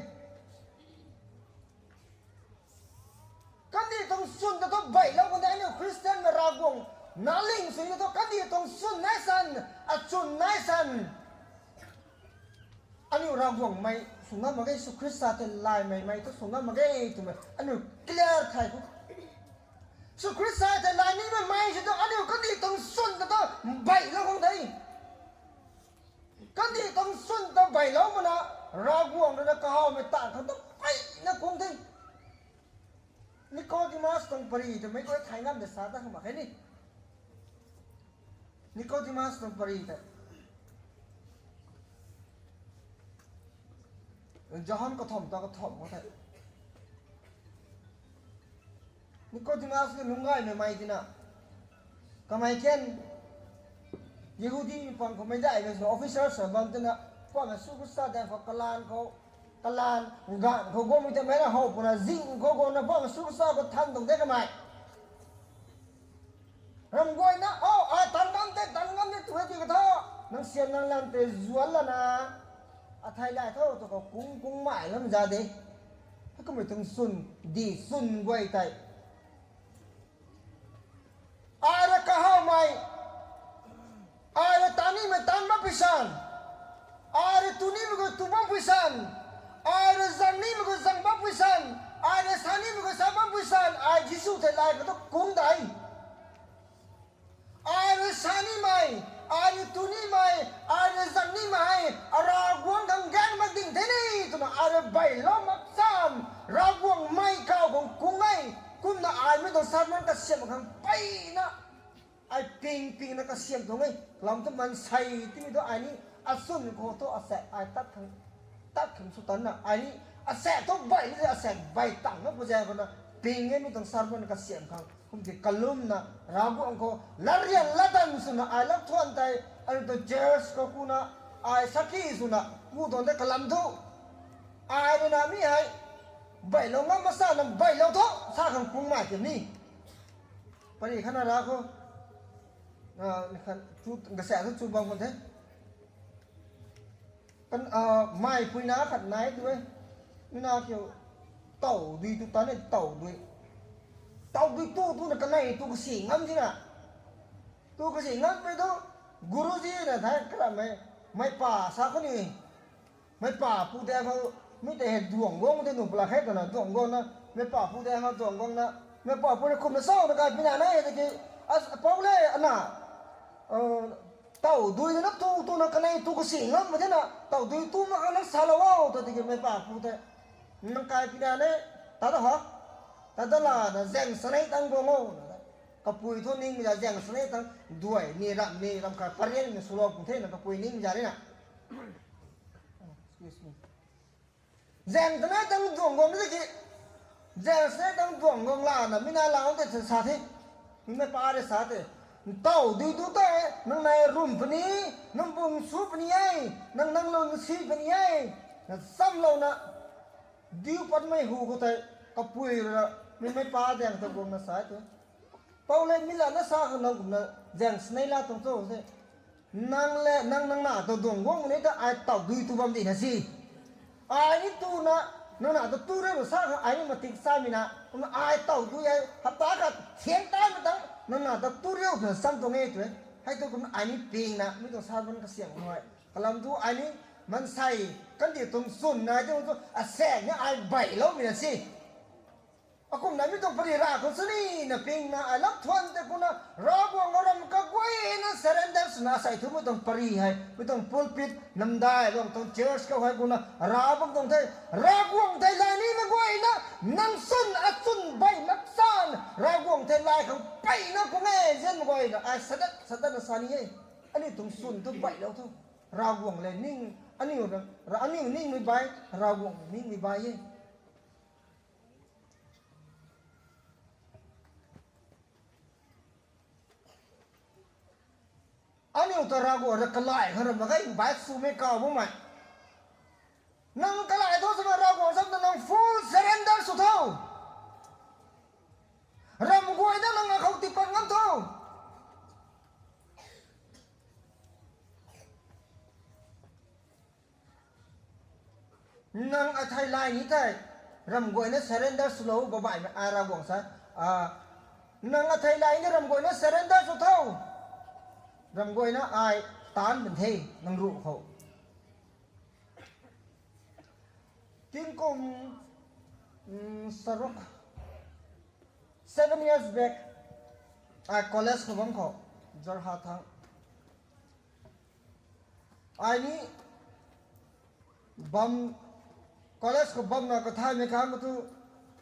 Kandih tuang swn ta thu beilou kan de, aniu Khristian mei Ravguangc nac ling sw ni tei thu, kandih tuang swn nai san, achwn nai san, aniu Ravguangc mei sw ngam mak ge, Jisu Khrista tei laymei mei thu sw ngam mak ge twmei aniu clear thay khou. Jisu Khrista tei lay ni mamei sw thu aniu kandih tuang swn ta thu beilou kan de. Kandih tuang swn ta beilou mana, Ravguangc rui na kahawmei taanv khang ta peyna kung the. Nicodemus tuang pary tei meic guay thay ngam de sa ta khang mak khe ni. Nicodemus tuang pary tei Johan kathumh ta kathumh khou the. Nicodemus ki lungc gaymei mei tina, kamei kan Jihudimei pang khou meic daihmei sw officers bam tina, Poubauhmei Jisu Khrista daeng khou kalaan khou, kalaan ganv khou guangmei ta mei na how puna zing khou guangna Poubauhmei Jisu Khrista khou than tuang de kamei. Ram guayna, o, ai tan ngam tei, tan ngam tei tu hei ti ka tho. Nang syan nang lan tei zuan lana, athei lai tho, tu khou kung kung mai lam za de. Hei kummei tuang swn, di swn guay tei. Ai rui kahawmei, ai rui tan nimei tan bampui san, ai rui tu nimei khou tu bampui san, ai rui zang nimei khou zang bampui san, ai rui sa nimei khou sa bampui san, ai Jisu thei lay khou tu kung dai. Ai rui sa nimei, ai rui tu nimei, ai rui zang nimei hei, Ravguangc khang gaeng mak ding the ni, twna ai rui beilou maksan, Ravguangc mei kaw khang kung e, kumna ai mi tuang sermon kasiam khang peyna, ai ping pingna kasiam tuang e, kalam thu maansei timi thu ai ni, aswn khou thu asaekc ai tat khang, tat khang sw tanna, ai ni, asaekc thu bei ni, asaekc bei tang na pu zaeng khouna, ping e mi tuang sermon kasiam khang, kum ti kalumna, Ravguangc khou, latryan latdanv swna ai lap thuan tei, ai tuang church khou kuna, ai sakhi swna, ku tuang tei kalam thu, ai rui na mi hei, beilou ngam masana beilou tho, sa khang kung mai ti ni. Pary khatna ra khou, ah, khat, chu, gasaekc thu chu bam kan the. Kan, ah, mei pui na khat nai tu e. Mi na kiu, taw dui tu tan e, taw dui. Taw dui tu, tuna kanei tu kasi ngam tina. Tu kasi ngam pei tu, Guruji na thei karamei, meic pa sa khou ni. Meic pa pu daeng khou, mi tei hei duang guang tei nu pala khe twna duang guangna, meic pa pu daeng khou duang guangna, meic pa pu rui kumna sa na kai pina ne tiki, as, apou le ana, taw dui na tu, tuna kanei tu kasi ngam mak thena, taw dui tu mak khang nang salou o, ta tiki meic pa pu tei, nang kai pina ne, ta ta ha, ta ta lana zaeng sanei tang guang o, na, kapui thu ningmei za zaeng sanei tang, duai ni ram ni ram kha parian ni swlou pu thena kapui ningmei za ni na. Excuse me. Zaeng sanei tang duang guang tiki, zaeng sanei tang duang guang lana mi na lau tei sa the. Meic pa rui sa tei, taw dui tu tei, nang nai rum puni, nang bung su puni e, nang nang lun si puni e, na chamlouna, diu patmei hu khou tei, kapui rui na, mi meic pa daeng ta guangna sa tu. Pou le mi lana sa khang nang kumna, zaeng sanei la tuang cho se. Nang le, nang, nang na ta duang guang ni ta ai taw dui tu bam di na si. Ai ni tuna, nang na ta tu riu sa khang ai ni matik samei na, kumna ai taw dui ai, hapta khat thiang taimei tang, nang na ta tu riu twna cham tuang e tu e. Hei tu kumna ai ni pingna, mi tuang sermon kasiam khou hei. Kalam thu ai ni, maansei, kandih tuang swn nai tuang thu, asaekc ni ai bailoumei na si. Akumna mi tuang pary ra khou sini na pingna ai lap thuan tei kumna, Ravguangc khou ram kaguayna surrender swna asei thu mi tuang pary hei, mi tuang pulpit, namdai, luang tuang church khou hei kumna, ra bam tuang the, Ravguangc thei lay nimei guayna, nang swn achwn bei maksan, Ravguangc thei lay khang peyna kung e, zianmei guayna, ai sadat, sadatna sa ni e. Aniu tuang swn thu beilou tho. Ravguangc le ning, aniu ra, ra, aniu ningmei bai, Ravguangc ningmei bai e. Aniu ta Ravguangc ra kalai khang ra mak ge, bai swmei kaw bammei. Nang kalai tho swna Ravguangc samna nang full surrender sw tho. Ramh guayna nang akhou tipat ngam tho. Nang athei lay ni thei, ramh guayna surrender swlou babaihmei a Ravguangc sa. Nang athei lay ni ramh guayna surrender sw tho. Ramh guayna ai taanc ban the nang ruh khou. Tingkum, saruk, seven years back, ai college khou bam khou, Jorhat thang. Ai ni bam, college khou bamna kathaymei khang khou tu,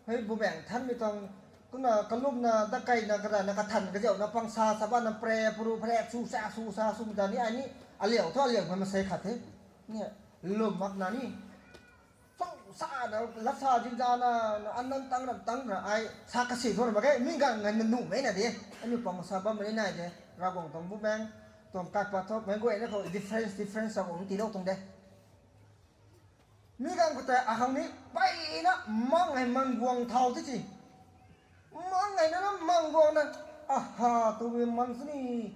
hei bumaengh thanmei tuang, kumna kalumna dakeina karana kathan kazauhna pangsa sabana pre puru phre su sa su sa swmei ta ni ai ni aliau thu aliau khou masei khat the. Ni lwm makna ni, sw sana latsa zinzana, anang tang ram tang ra ai sa kasi thu ra mak ge, mi ganv nganvna nuhmei na de. Aniu pangsa bammei nai de, Ravguangc tuang bumaengh tuang kaipat thu meic guayna khou difference difference sa guang tiilou tuang de. Mi ganv khou tei akhang ni peyna mang hei mang guang thau ti ci. Mang hei na mang guangna, aha, tu mang sini,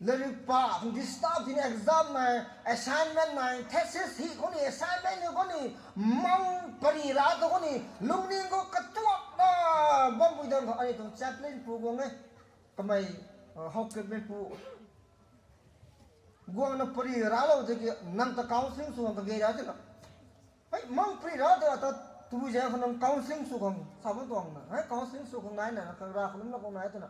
latrik pa khang disturb tini, exam nai, assignment nai, thesis hi khou ni, assignment ni khou ni, mang pari ra tu khou ni, lungning khou katuakna bampui dang khou aniu tuang chaplain pu guang e. Kamei, howkatmei pu guangna pari raclou tiki nang ta counselling sw khang kage ra twna. Hei mang pari ra tei ata tui zaeng khou nang counselling sw khang sa bam tuangna, hei counselling sw khang nai na, kang ra kalumlou khang nai twna.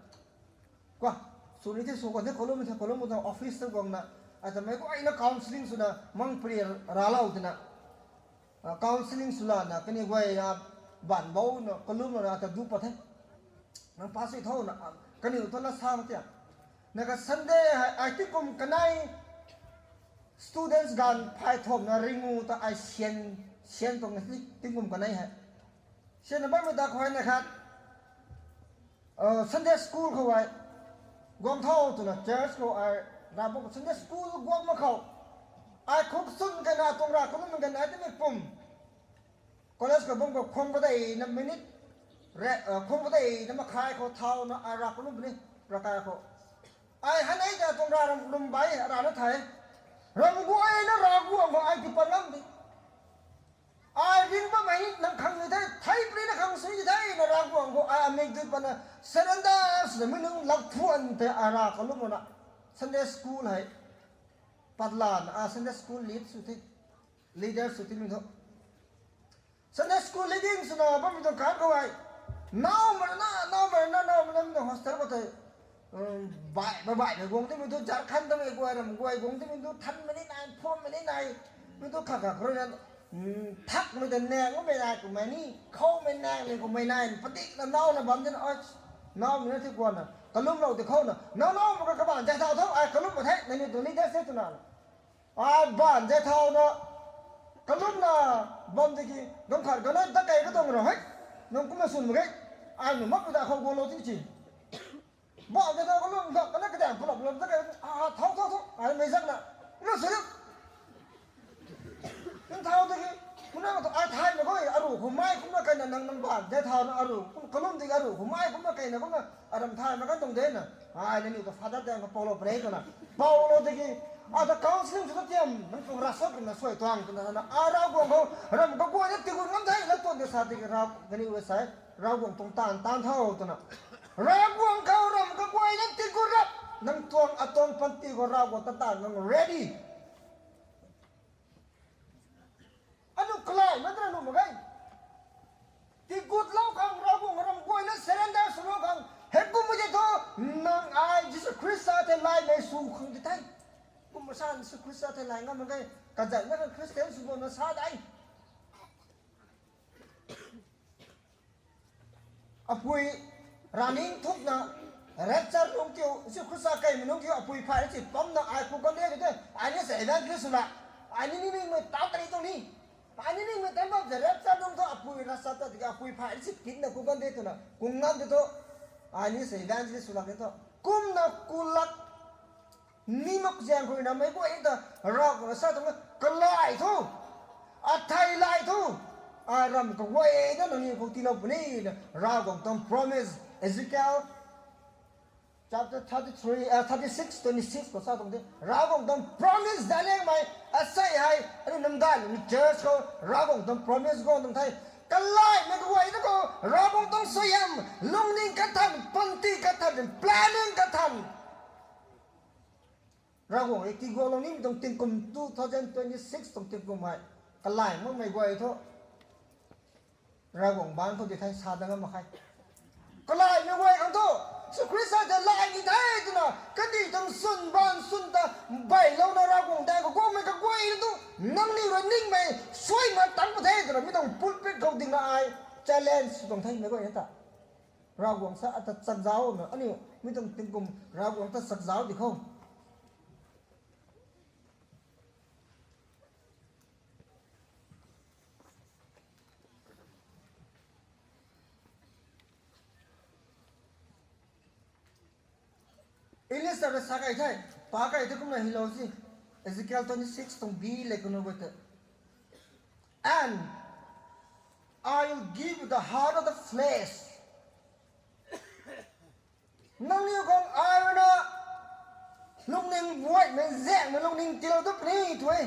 Kua, sw ni the sw khang the, kalum the kalum tuang office ta guangna, ata meic guayna counselling swna mang pari raclou twna. Counselling swlana kaniw guay ra, baanv bouna kalumlouna ata du pat the. Nang pa sui tho na, kaniw thu lat sa mak tia. Na ka Sunday hei ai tingkum kanei students ganv phay thumhna ringu ta ai sian, sian tuang na tingkum kanei hei. Sianna bammei ta khou hei na khat, Sunday school khou ai guang tho twna church khou ai, Ravguangc Sunday school guang mak khou, ai khuk chwn kena tuang ra kalum kena ai timi pum. College khou bam khou khwang padeina minute, khwang padeina makhai khou thauna ai ra kalum puni, rakai khou. Ai hanei ta tuang ra ram lum bai rana thei, ram guayna Ravguangc khou ai tipat ngam di. Ai ring bammei nang khang ni the, thei puni na khang sui di the na Ravguangc khou ai amik dui patna surrender swna mi nunc lak phuan tei ai ra kalumlouna Sunday school hei patlana a Sunday school lead sw the, leader sw timei thu. Sunday school leading swna bammei tuang kan khou ai, nau mana, nau mana, nau mana mi tuang hostel khou tei, bai, bai, baihmei guang timei thu, Jharkhand tamei guay, ram guay guang timei thu, thanmei ni nai, phuammei ni nai, mi thu khat khat khou rui na, thakmei ta nang mei nai, kumei ni, khoumei nang ni, kumei nai, padikna nauna bam tina, oi, naumei na thi guanna kalumlou ti khouna, nau nau mak ka kabaanc zay thau tho, ai kalum mak the, nangniw tuang leader se twna. Ai baanc zay thauna, kalumna bam tiki, dam khat kana ta kei ka tuang ra hei, nang kumna swn mak ge, ai nu mak ta khou guanglou ti ci. Baanc zay thau kalum ta kana kadaeng pulap lou ta kei, a, thau, thau, thau, ai mei zakna, na sw ri. Nang thau tiki, kumna tu ai thaymei khou, aru khou mai kumna kaina nang nang baanc zay thauna aru, kalum tiki aru khou mai kumna kaina kumna, aram thaymei kan tuang de na. Ai nangniw ta father tang khou poulou puni twna. Poulou tiki, ata counselling sw ta tiam, nang tuang ravsap kumna suai tuang twna na, a Ravguangc khou, ram kaguayna tigut ngam the, la tuang de sa tiki ra, nangniw e sai, Ravguangc tuang taanv taanc tho twna. Ravguangc khou ram kaguayna tigut rap, nang tuang atuang panty khou Ravguangc ta taanv nang ready. Anu kalai na tana nu mak ge. Tigutlou khang Ravguangc ram guayna surrender swlou khang, heikummei tei thu, nang ai Jisu Khrista thei laymei sw khang ti the. Kum masa Jisu Khrista thei lay ngam mak ge, kazanna khang Christian sw bamna sa dei. Apui raning thukna, rapture nungc kiu, Jisu Khrista kaimei nungc kiu, apui phay si pamna ai ku kan de tei, ai ni se evangelist swna, ai ni ni ningmei tau tari tuang ni, ai ni ningmei tan bam se rapture nungc thu apui rasa ta tiki apui phay si kitna ku kan de twna, kung ngam de thu, ai ni se evangelist swlak ni thu, kumna kulak ni mak zaeng khou na meic guay ta, Ravguangc sa tuang kalai thu. Athei lay thu, ai ram kaguayna nangniw khou tiilou puni na Ravguangc tuang promise, Ezekiel chapter thirty-three, uh, thirty-six, twenty-six khou sa tuang the. Ravguangc tuang promise dalemei, asei hei aniu namdai luni church khou Ravguangc tuang promise guang tuang the. Kalaimei kaguayna khou Ravguangc tuang suaihiam, lungning kathan, panty kathan, planning kathan, Ravguangc rui tiiguanglou nimei tuang tingkum two thousand twenty-six tuang tingkum hei, kalai makmei guay thu, Ravguangc baanc khou di thei sa dat ngam mak khe. Kalaimei guay khang thu, Jisu Khrista ta lay ni the twna kandih tuang swn baanv swn ta beylouna Ravguangc dai khou guangmei kaguay tu, nangniw rui ningmei suaina tangc pu the twna mi tuang pulpit khou dingna ai challenge sw tuang the mei guayna ta. Ravguangc sa ata chakzauna aniu mi tuang tingkum Ravguangc ta chakzau di khou. English ta sa kai the, pa kai the kumna hilou si. Ezekiel twenty-six tuang B le kanu guay ta. And I will give the heart of the flesh. Nangniw khang ai rui na lungning buaimei zaenghmei lungning tiilou dat puni twe.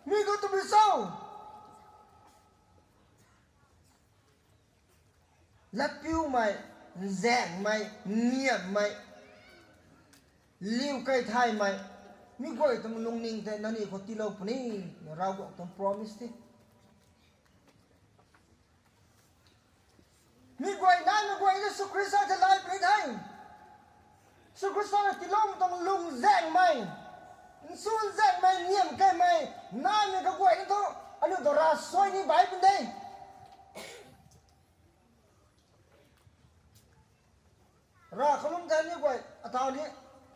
Mi khou tabui cho? Latpiumei, zaenghmei, niamhmei, liu kai thaymei, mi guay tuang lungning tei nangniw khou tiilou puni, Ravguangc tuang promise the. Mi guay naimei guay Jisu Khrista tei lay puni the. Jisu Khrista na tiiloumei tuang lung zaenghmei, nsun zaenghmei, niamh kaimei naimei kaguay na thu, aniu ta ravsuai ni bai pun de. Rav kalum tei ni guay, atau ni,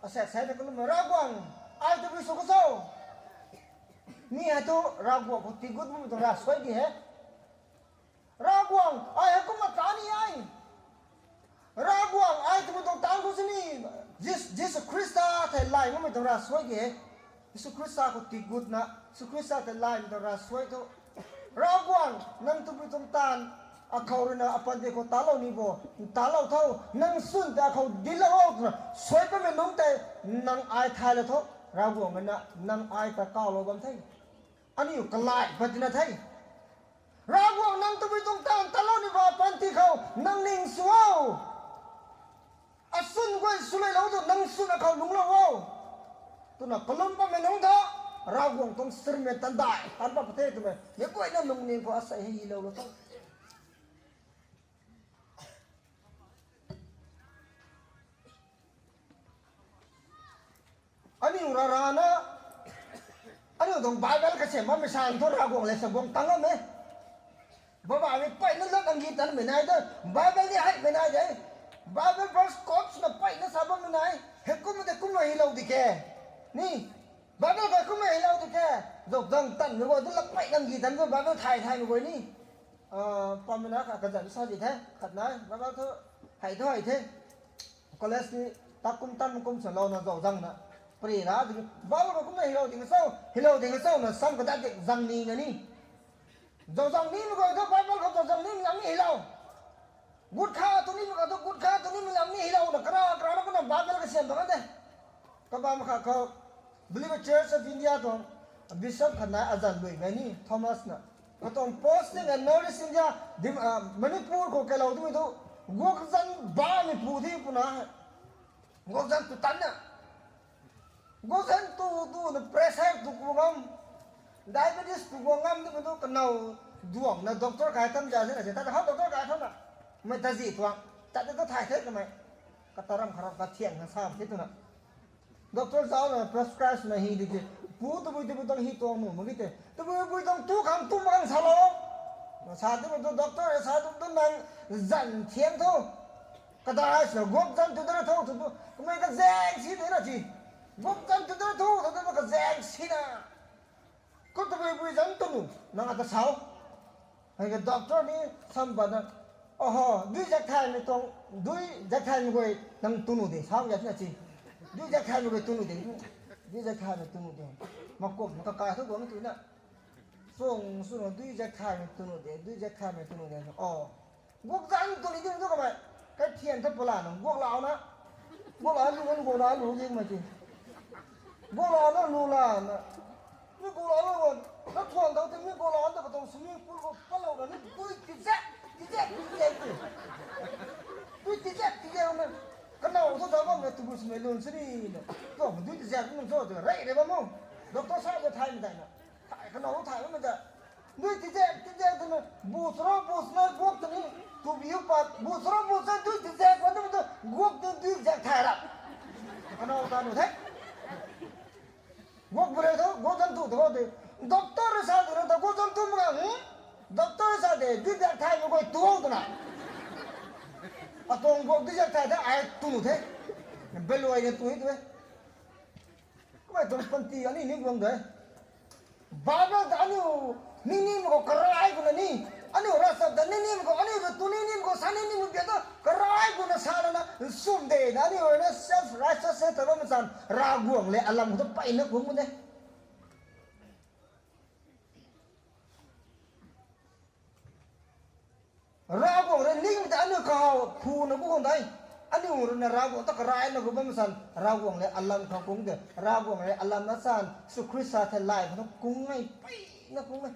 asaek saek na kalum, Ravguangc, ai tabui sw khou cho? Mi hei thu Ravguangc khou tiigut bammei tuang ravsuai di he. Ravguangc, ai hei kumna ta ni e. Ravguangc, ai tabui tuang taanv khou sini, Jis-, Jisu Khrista thei lay makmei tuang ravsuai di he. Jisu Khrista khou tiigutna, Jisu Khrista tei laymei tuang ravsuai thu, Ravguangc, nang tabui tuang taanv akhou rui na apanty khou talou ni bo, talou tho, nang swn tei akhou dinclou o twna suai patmei nunc tei nang ai thaylou tho, Ravguangc na nang ai ta kawlou bam the. Aniu kalai pat tina the. Ravguangc, nang tabui tuang taanv talou ni bo, apanty khou nang ning sw o. Aswn guay swluailou tu nang swn akhou lungclou o, twna kalum patmei nunc tho, Ravguangc tuang sermon tandai tan pat pw the twmei mi guayna lungning khou asei hei hiloulou tho. Aniu rarana, aniu tuang Bible kasem bammei san thu Ravguangc le sa guang tang ngam e. Babaimei peyna lat nang gi tanmei nai de, Bible ni heimei nai de, Bible verse quotes na peyna sa bammei nai, hei kumna tei kumna hilou di ke, ni, Bible khou kumna hilou di ke, zauczang tanmei guay tu lat pey nang gi tan tu Bible thay thaymei guay ni, pammei na kha kazanc sa di the, khat nai, Bible thu, hei thu hei the. College ni takum tan kum swlouna zauczangna, pary ra di, Bible khou kumna hilou ding cho, hilou ding cho na sam kadat di zang nina ni. Zauczang nimei guay thu Bible khou zauczang nimei lam ni hilou. Gut kha tu nimei khou thu gut kha tu nimei lam ni hilouna kara karana kumna Bible kasiam bam de. Kabam kha khou Believer Church of India tuang Bishop khat nai azanc luimei ni Thomas na. Katuang posting at North East India, Manipur khou kailou twmei thu, guakzan bammeipu di puna, guakzan tu tanna, guakzan tu, tuna pressure tu ku ngam, diabetes tu guang ngam twmei thu kanow duangna doctor kai tham za sina se, ta how doctor kai thauna, mei tazi tuang, tat ta thay the twmei, kataram kharam kathiang na sa the twna. Doctor zaucna prescribe swna hi di ki, pu tabui tabui tuang hi tuang nuh mak ki tei, tabui bui tuang tu khang tu mak khang salou. Sa twmei tu doctor sa tu tu nang zanc thiang tho. Kadai swna guakzan tu dana tho tu tu, kamei kazaeng si de na ti. Guakzan tu dana tho tu tu kazaeng sina. Kum tabui bui zanc tu nu, nang ata sau. Hei ka doctor ni sam patna, oho, dui zak thaymei tuang, dui zak thaymei guay nang tu nu de, sau ya tina ti. Dui zak thaymei guay tu nu de, dui zak thaymei tu nu de. Makum na kakai thu guang tu na. Tuang swna dui zak thaymei tunu de, dui zak thaymei tunu de. O, guak zang tuni di tu kamei. Kai thian ta pala na, guak lau na. Guak lau lu, guak lau lu di mei ti. Guak lau na lu la na. Mi guak lau na, na thuan dau ti mi guak lau na, ka tuang swimming pool khou palou na, ni dui tizak, tizak, tizak ti. Dui tizak, tizak na. Kanow thu ta bam na, tu bu swmei lun sini na. Tu dui tizak nung cho, tu rei rei bam mo. Doctor sa ta thay mei tai na. Thay kanow thay bam mei ta. Dui tizak, tizak tu na, bu sro, bu sro, guak tu ni, tu biu pat, bu sro, bu sro, dui tizak, pat tu, tu, guak tu, dui tizak thay ra. Kanow ta nu the. Guak bu re tho, guak zam tu tho de. Doctor sa tu na, ta guak zam tu mak ga, hmm? Doctor sa de, dui tizak thay mak guay tu tu na. Atuang guak dui tizak thay the, ai tu nu the. Beluai na tu hi tu e. Kamei tuang panty ani ni guang de. Bible ta aniu ningning khou karai kuna ni. Aniu ravchap ta ningning khou, aniu ta tu ningning khou, sa ningning khou bia ta karai kuna sa lana, nsum de na aniu na self righteousness ta bam machan, Ravguangc le alam khou ta peyna kung de. Ravguangc rui ningmei ta aniu kahaw phuna bu khang dai. Aniu rui na Ravguangc ta karaina khou bam san, Ravguangc le alam khou kung de. Ravguangc le alam na san, Jisu Khrista thei lay khou kung e, peyna kung e.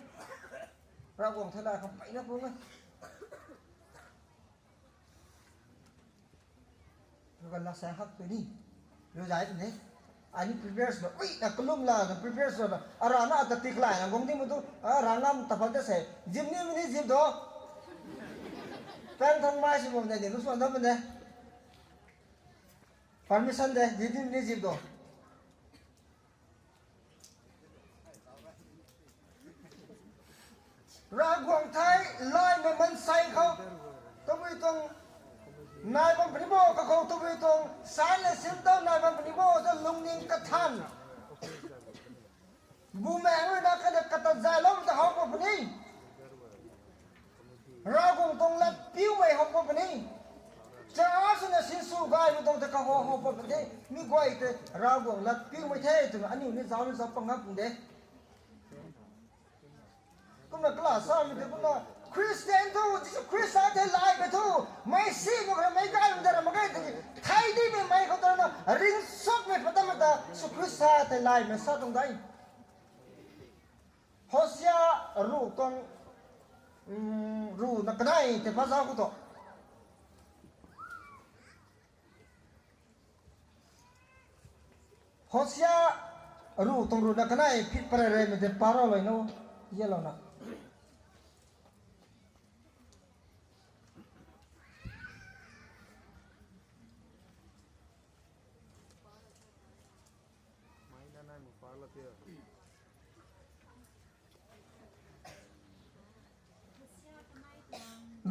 Ravguangc thei lay khou peyna kung e. Kagan la sa hak tu ni. Lu zai tu ni. Ani prepare sw, ui, na kalum la, na prepare sw na. Ara na ata tik lai na gong di mu tu. Ara ngam ta phan ta se. Zip ni mi ni zip do. Pang thang mai si bam de, ni lu swan da bam de. Permission de, zip ni mi ni zip do. Ravguangc thei laymei mansei khou, tabui tuang nai bam puni bo, kakhou tabui tuang sai le sim tau nai bam puni bo, ta lungning kathan. Bumaengh rui na kata kata zayloumei ta how bam puni. Ravguangc tuang lat piumei how bam puni. Cha swna sinsw gaymei tuang ta kaho how bam puni. Mi guay tei Ravguangc lat piumei the twna aniu ni zauc ni zauc pangam pung de. Kumna class samei tei kumna Christian thu, Jisu Khrista thei laymei thu, mei si mak ra mei gaymei ta ra mak ge tiki, thei dimei mei khou ta na, ringcsuakmei phatamei ta, Jisu Khrista thei laymei sa tuang dai. Hosea ruh tuang, ruh na kanei tei pha zauc khou tu. Hosea ruh tuang ruh na kanei phit pare re mei tei pa rau loi nu, yalouna.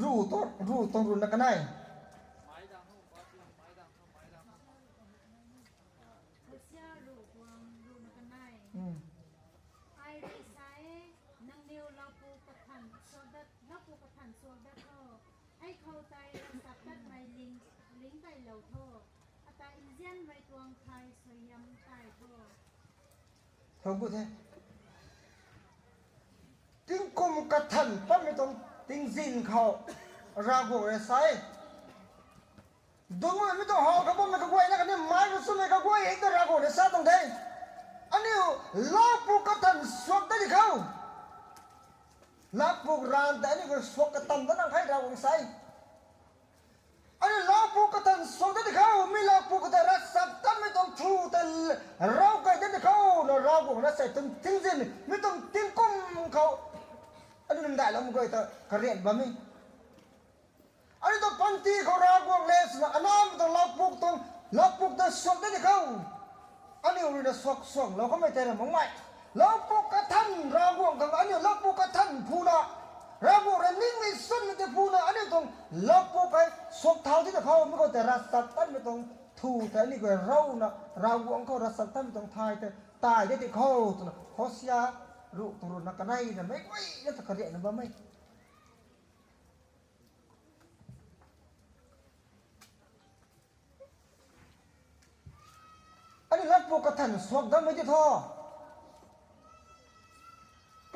Ruh tuang, ruh tuang ruh na kanei. Hosea ruh tuang ruh na kanei. Ai rui sa e, nangniw loupu kathan suak dat, loupu kathan suak dat tho. Hei khou tei ravchaptatmei ling, ling teilou tho. Ata nzianmei tuang thai suaihiam tai tho. Thow gut the. Tingkum kathan patmei tuang tingzin khou Ravguangc rui sa e. Dungmei mi tuang how kabammei kaguayna khatni meic khou swmei kaguay hei ta Ravguangc rui sa tuang the. Aniu loupu kathan suak dat di khou, loupu ranv tei aniu khou suak katam dat nang khe Ravguangc sa e. Aniu loupu kathan suak dat di khou, mi loupu khou tei ravchaptatmei tuang thu tei rau key dat di khou na Ravguangc na sa e tuang tingzin, mi tuang tingkum khou aniu nunc dailoumei guay ta karian bam e. Aniu tuang panty khou Ravguangc le swna anamei tuang loupu tuang, loupu ta suak dat di khou, aniu rui na suak suanglou kamei tei ra makmei. Loupu kathan Ravguangc khang aniu loupu kathan phuna, Ravguangc rui ningmei sunmei tei phuna aniu tuang loupu kai suak thau di ta khou, mi khou tei ravchaptatmei tuang thu tei aniu guay rauna Ravguangc khou ravchaptatmei tuang thai tei tai dat di khou twna Hosea ruh tuang ruh na kanei na meic guayna ta kariakna bam e. Aniu loupu kathan suak dammei di tho.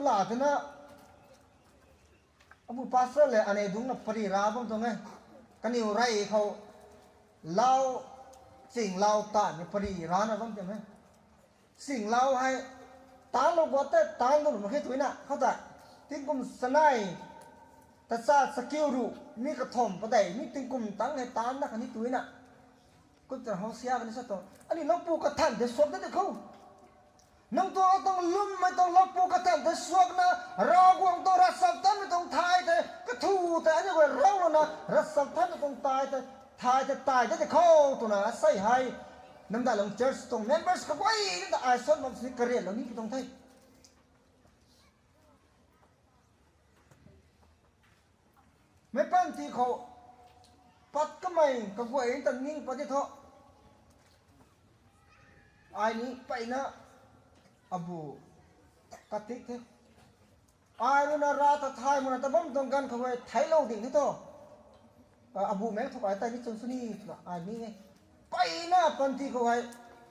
la twna, abu pastor le anei dungcna pari ra bam tuang e. Kaniw rey khou lau, ching lau tanmei pari rana bam tuang e. Ching lau hei, taanlou guat tei taanlou mak khe tuina, khou ta, tingkum sanei, tacha chakiu ru, mi kathumh padeih, mi tingkum tang hei taanna khatni tuina. Kum ta Hosea kani sa tuang, aniu loupu kathan tei suak da de khou. Nang tuang, tuang lwmmei tuang loupu kathan tei suakna, Ravguangc tuang ravchaptatmei tuang thay tei, kathu tei, aniu guay raulouna, ravchaptatmei tuang thay tei, thay tei, thay tei de khou twna, asei hei. Namdalung church tuang members kaguay ta ai suan bam sini karianlou ni pi tuang the. Meic panty khou pat kamei kaguay ta ning pat di thu, ai ni mpeyna abu katik the. Ai rui na ra ta thay makna ta bam tuang ganv khou hei theiclou ding the thu, abu mei thu ai tei ni chwn sw ni twna ai ni e. Mpeyna panty khou hei,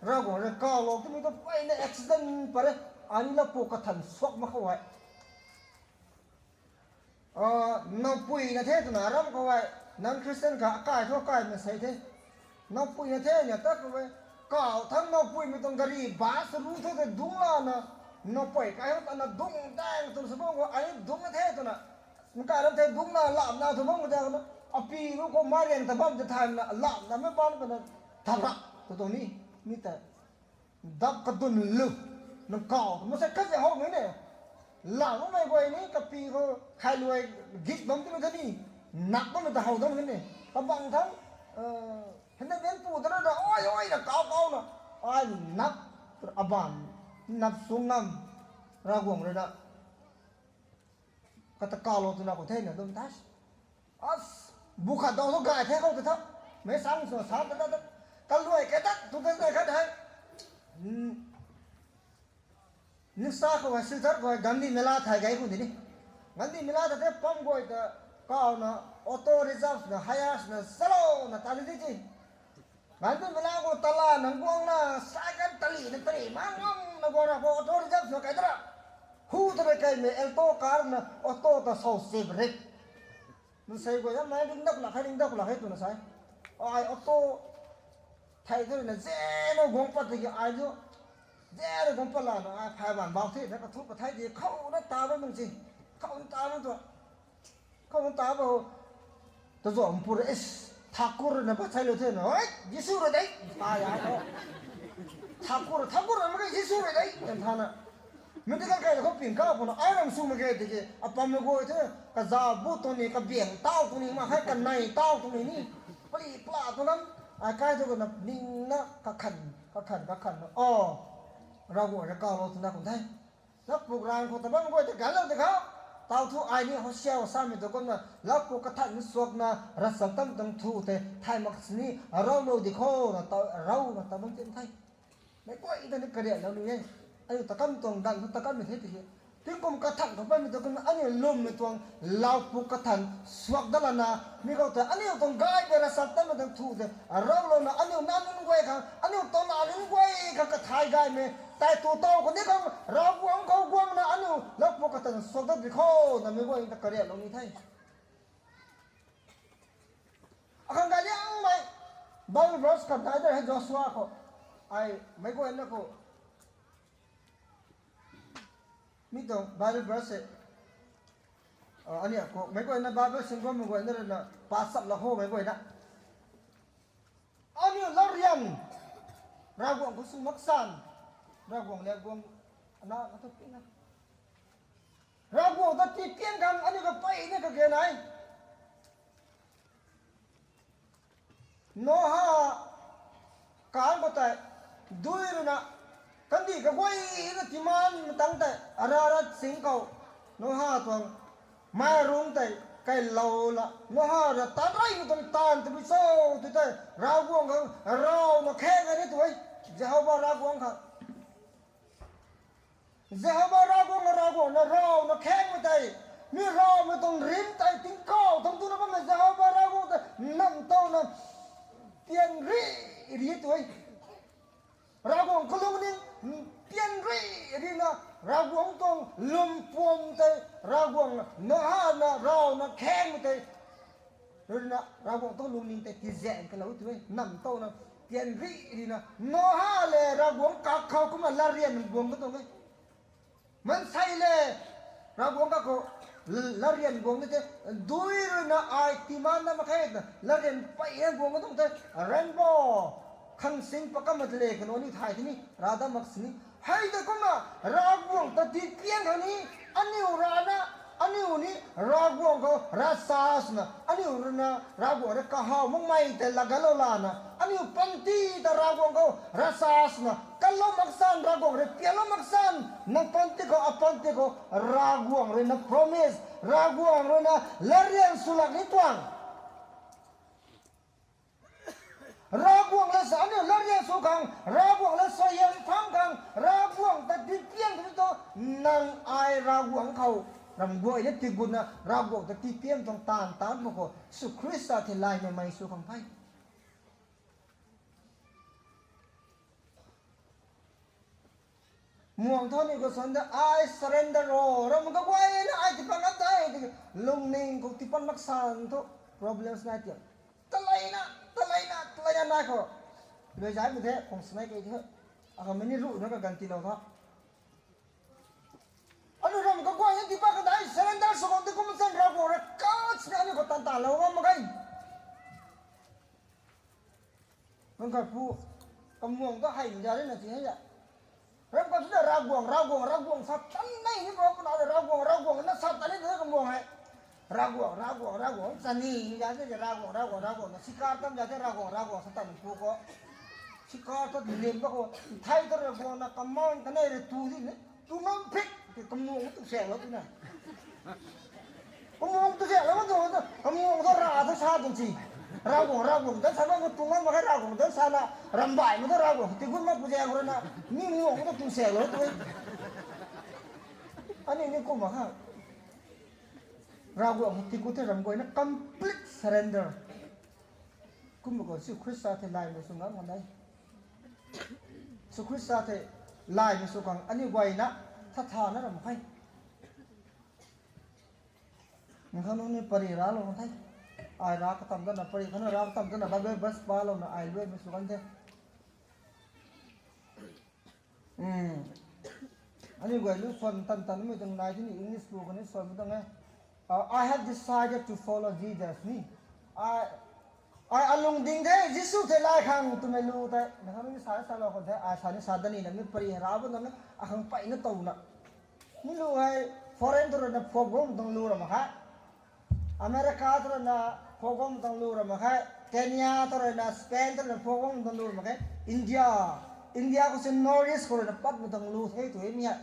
Ravguangc rui kawlou twmei tu mpeyna accident pat e. Ai ni loupu kathan suak mak khou hei, nowpuina the twna ram khou hei, non-Christian kha akai thu akaimei sei the. Nowpuina the na ta khou hei, kaw thangc nowpuimei tuang gari bus ru thu tei dungc lana, nowpui kai hou tana dungc daeng twna sa bam khou ai dungc the twna, nkai ram the dungc na lamna thu bam khou ta na, api ru khou mariang ta bam tei thaymei na lamna mei bam khou na, thanra, tw tuang ni, mi tei dap kadun lu, nang kaw twna sa khat se howmei ne. Lamhmei guay ni kapi khou khailuai git bam twmei ta ni, nak bammei ta how dam ni. Kabang thangc, hna benpu ta na, oi oi na kaw kawna, ai nap, aban, nap sw ngam, Ravguangc rui na kata kawlou twna khou thena dum the. As, bu khat dau thu gay the khou ta tha. Meic sang sw sa ta ta ta, kaluai kai tat tu ta ta khat hei, nisa khou hei, Silchar khou hei Gandhi Mela thay gay khou di ni. Gandhi Mela ta the, pam guay ta kawna, auto reserve na, hire na, salouna ta di di ti. Gandhi Mela khou tala nang guangna, cycle tali na tali ma ngamna guangna khou auto reserve sw kai ta ra. Hu ta rui kaimei Alto car na auto ta sau sip rik. Nang sei guay yam nai ringdap lak hei, ringdap lak hei twna sa e. Ai auto thei thu rui na zeno guang pat tiki ai thu, zeno guang pat lana ai phay ban bau the, na kathu kathai di khou na ta bam nang si. Khou na ta bam tu. Khou ta bo. Ta zuan pur e, Thakur na pat sailou the na, oi, Jisu rui de, ta ya tho. Thakur, Thakur na mak khe, Jisu rui de, kan thana. Medical kai khou ping kau puna, ai ram sw mak khe tiki, apammei guay the, kaza bu tu ni, kabiang tau tu ni, mak khe kanei tau tu ni ni. Pali pla tu nam, ai kai thu kana ningna kakhan, kakhan, kakhan na, o, Ravguangc rui kawlou twna kum the. Loupu rang khou ta bam guay ta ganlou di khou, tau thu ai ni Hosea samei tu kumna, loupu kathan suakna, ravchaptatmei tuang thu tei thay mak sini, raulou di khou na, rauna ta bam tin the. Meic guay ta ni karianlou ni e. Aniu ta kam tuang ganv thu ta kammei the tiki, tingkum kathan khou patmei tu kumna aniu lwmmei tuang, loupu kathan suak dat lana, mi khou tei aniu tuang gay pei ravchaptatmei tuang thu tei raulouna, aniu nac nunc guay khang, aniu tana nunc guay khang kathay gaymei tei tu tow khou ni khang Ravguangc khou guangna aniu loupu kathan suak dat di khou na meic guay ta karianlou ni the. Akhang galiangmei Bible verse khat nai de hei Joshua khou. Ai meic guayna khou, mi tuang Bible verse e. Aniu khou meic guayna Bible sing guangmei guayna rui na pa chap la khou meic guayna, aniu latrian, Ravguangc khou sw mak san, Ravguangc le guang, ana katu pina, Ravguangc ta tipian khang aniu kapeyna kage nai. Noah kang khou tei, dui rui na, kandih kaguayna timan matang tei Ararat sing khou, Noah tuang mairung tei kailou la, Noah rui taan reymei tuang taanv tabui cho, tei tei Ravguangc khang rauna khaeng e ni tu e, Jehova Ravguangc khang. Jehova Ravguangc, Ravguangc na rauna khaengmei tei, mi raumei tuang rim tei tingkauh thangc tuna bammei Jehova Ravguangc tei nam towna pian ri, ri tu e. Ravguangc kalung ning, Tian ri ri na, Ravguangc tuang lwmpuam tei, Ravguangc na hana, rauna kheng tei, rui na, Ravguangc tuang lungning tei tizaeng kalou tu e, nam tow na, tian ri ri na, Noha le Ravguangc kakhou kumna latryan guang ka tuang e. Mansei le, Ravguangc kakhou, latryan guang ni te, dui rui na ai timan na mak khe na, latryan pey e guang ka tuang te, rainbow, khang sing pakamna le kanu ni thay tini, rada mak sini. Hei ta kumna, Ravguangc ta tipiang khang ni, aniu rana, aniu ni, Ravguangc khou rasa swna, aniu rui na, Ravguangc rui kahaw makmei tei laganclou lana, aniu panty ta Ravguangc khou rasa swna, kanlou maksan, Ravguangc rui pianlou maksan, nang panty khou, apanty khou, Ravguangc rui na promise, Ravguangc rui na latryan sw lak ni tuang. Ravguangc la sa aniu latryan sw khang, Ravguangc la suaihiam pham khang, Ravguangc ta tipiang tu tu, nang ai Ravguangc khou, ram guay na tigutna, Ravguangc ta tipiang tuang taanv taanc mak khou, Jisu Khrista thei laymei mei sw khang the. Muang tho ni khou suan de, ai surrender ro, ram kaguayna ai tipat ngam the, lungning khou tipat maksan thu, problems nai tiam. Taleina, taleina, taleina nai khou. Lui zai mi the, khong snai kei the. Akhang mei ni ruhna kaganv tiilou tho. Aniu ram kaguayna tipat kadai surrender sw khang ti kum san Ravguangc rui kachna aniu khou tan talou ngam mak ge. Nang khat pu, kamuang ta hei za rina ti hei a. Ram khat tu ta Ravguangc, Ravguangc, Ravguangc sa tan nei ni bro, puna ta Ravguangc, Ravguangc na sa tan ni ta kamuang hei. Ravguangc, Ravguangc, Ravguangc sa ni ni za te Ravguangc, Ravguangc, Ravguangc na sikar tam za te Ravguangc, Ravguangc sa tan pu khou. Sikar ta lim ba khou, thei ta Ravguangc na kamang ta nei rui tu di ni. Tu ngam phik, ti kamuang tu saeklou tu na. Kamuang tu saeklou tu, kamuang tu ra tu sa tu si. Ravguangc, Ravguangc ta sa na, tu ngam mak khe Ravguangc ta sa na, rambai ma tu Ravguangc, ti gun mak pu zaeng rui na, mi muang tu tu saeklou tu. Ani ni kum mak kha. Ravguangc ti ku the ram guayna complete surrender. Kum mak khou Jisu Khrista thei laymei sw ngam ngan e. Jisu Khrista thei laymei sw khang aniu guayna thathana ram khe. Nang khang nung ni pari raclou the. Ai ra katam dana pari khana ra katam dana Bible verse palouna ai luaimei sw kan the. Aniu guay lu suan tan tanmei tuang nai tini English lu kani suanmei tuang e. Uh, I have decided to follow Jesus ni. Ai, ai alung ding the, Jisu thei lay khang twmei lu tei. Nang khang ni sa salou khou the, ai sa ni sa dani na mi pari ra bam tuang e, akhang peyna towna. Mi lu hei foreign tu rui na phuak guang tuang lu ra mak khe. America tu rui na phuak guang tuang lu ra mak khe. Kenya tu rui na, Spain tu rui na phuak guang tuang lu ra mak khe. India, India khou si North East khou rui na patmei tuang lu the tu e mi hei.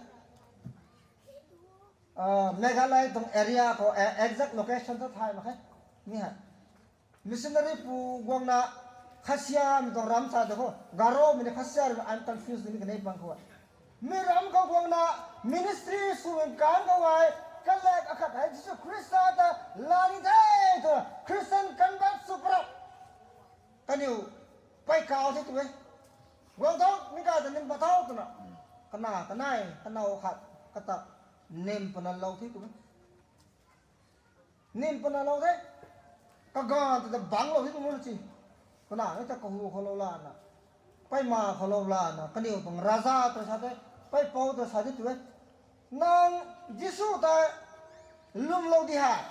Meghalaya tuang area khou exact location ta thay mak khe. Mi hei missionary pu guangna Khasia mei tuang ram sa de khou, Garo mei ni Khasia rui na I'm confused ni kanei pang khou. Mi ram khou guangna ministry sw kan khou hei, kalek akhat hei Jisu Khrista ta la ni the tu Christian convert sw parap. Kaniw pey kau the tu e. Guang tho, mi ka ta nim pat tho twna. Kana, kanei, kanow khat, kata nim pana lou the tu e. Nim pana lou the. Kaganv ta ta bang lou the tu mu na si. Kana, ta kahu khou lou lana. Peyma khou lou lana. Kaniw tuang raja ta sa the. Peipou ta sa the tu e. Nang Jisu ta lwmlou di hei.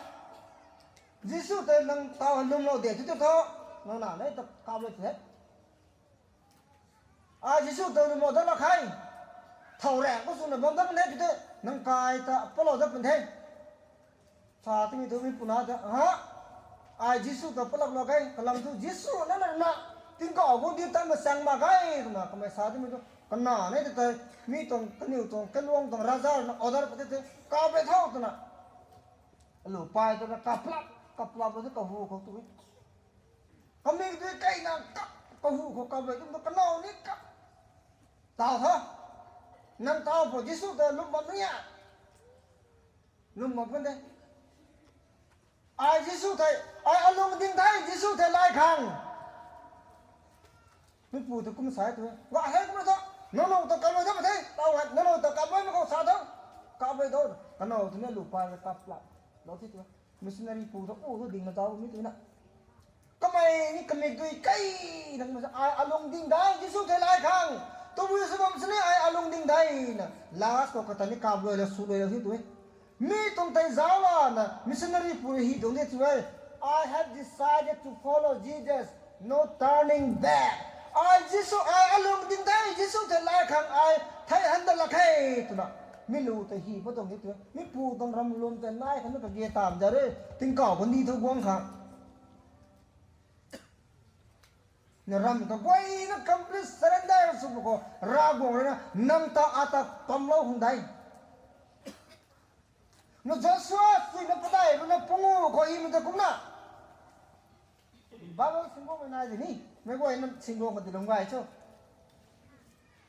Jisu tei nang taw lwmlou de tu tu tho. Nang na nei ta kap le the. Ai Jisu ta lwmlou dat lak khe. Thow raeng khou swna bam dat pun the tu tu. Nang kai ta palou dat pun the. Sa timi tu mi puna ta, ha? Ai Jisu ta palap lak khe, kalam tu Jisu na na na. Tingkauh khou di tan masang mak khe, twna kamei sa timi tu. Kana nei ta tei, mi tuang, kaniw tuang, kaluang tuang raja na order pat the, kap le tho twna. Alu pey twna kaplap, kaplap tu kahu khou tu. Kamik tu kaina kap, kahu khou kap le tu kanow ni kap. Taw tho. Nang taw pw Jisu ta lwm bam ni a. Lwm bam pun de. Ai Jisu thei, ai alung ding thei Jisu thei lay khang. Mipu tu kum sa tu. Wa hei kum tho. Nangniw ta kamei ta ma the, tau hei, nangniw ta kamei ma khou sa tho. Kamei tho, kanow tu ni lu pa rui kap la. Lou the tu. Missionary pu tho, u tho ding na tau mi tu na. Kamei ni kamik dui kai, nang ma sa, ai alung ding dai, Jisu thei lai khang. Tabui sw bam sini ai alung ding dai na. Last khou kata ni kap lui la, su lui la the tu. Mi tuang tei zauc la na, missionary pu rui hi tuang de tu e. I have decided to follow Jesus, no turning back. Ai Jisu, ai alung ding dai, Jisu thei lai khang ai thei han da lak khe, twna. Mi lu tei hi pa tuang de tu e. Mi pu tuang ram lum tei nai khang na kage tam da re. Tingkauh khou ni thu guang khang. Na ram kaguayna complete surrender sw khou, Ravguangc rui na nang ta ata pamlou hung dai. Na Joshua suina padai rui na pungu khou himei ta kumna. Bible singguangmei nai di ni, meic guayna singguang khou di lung gay cho.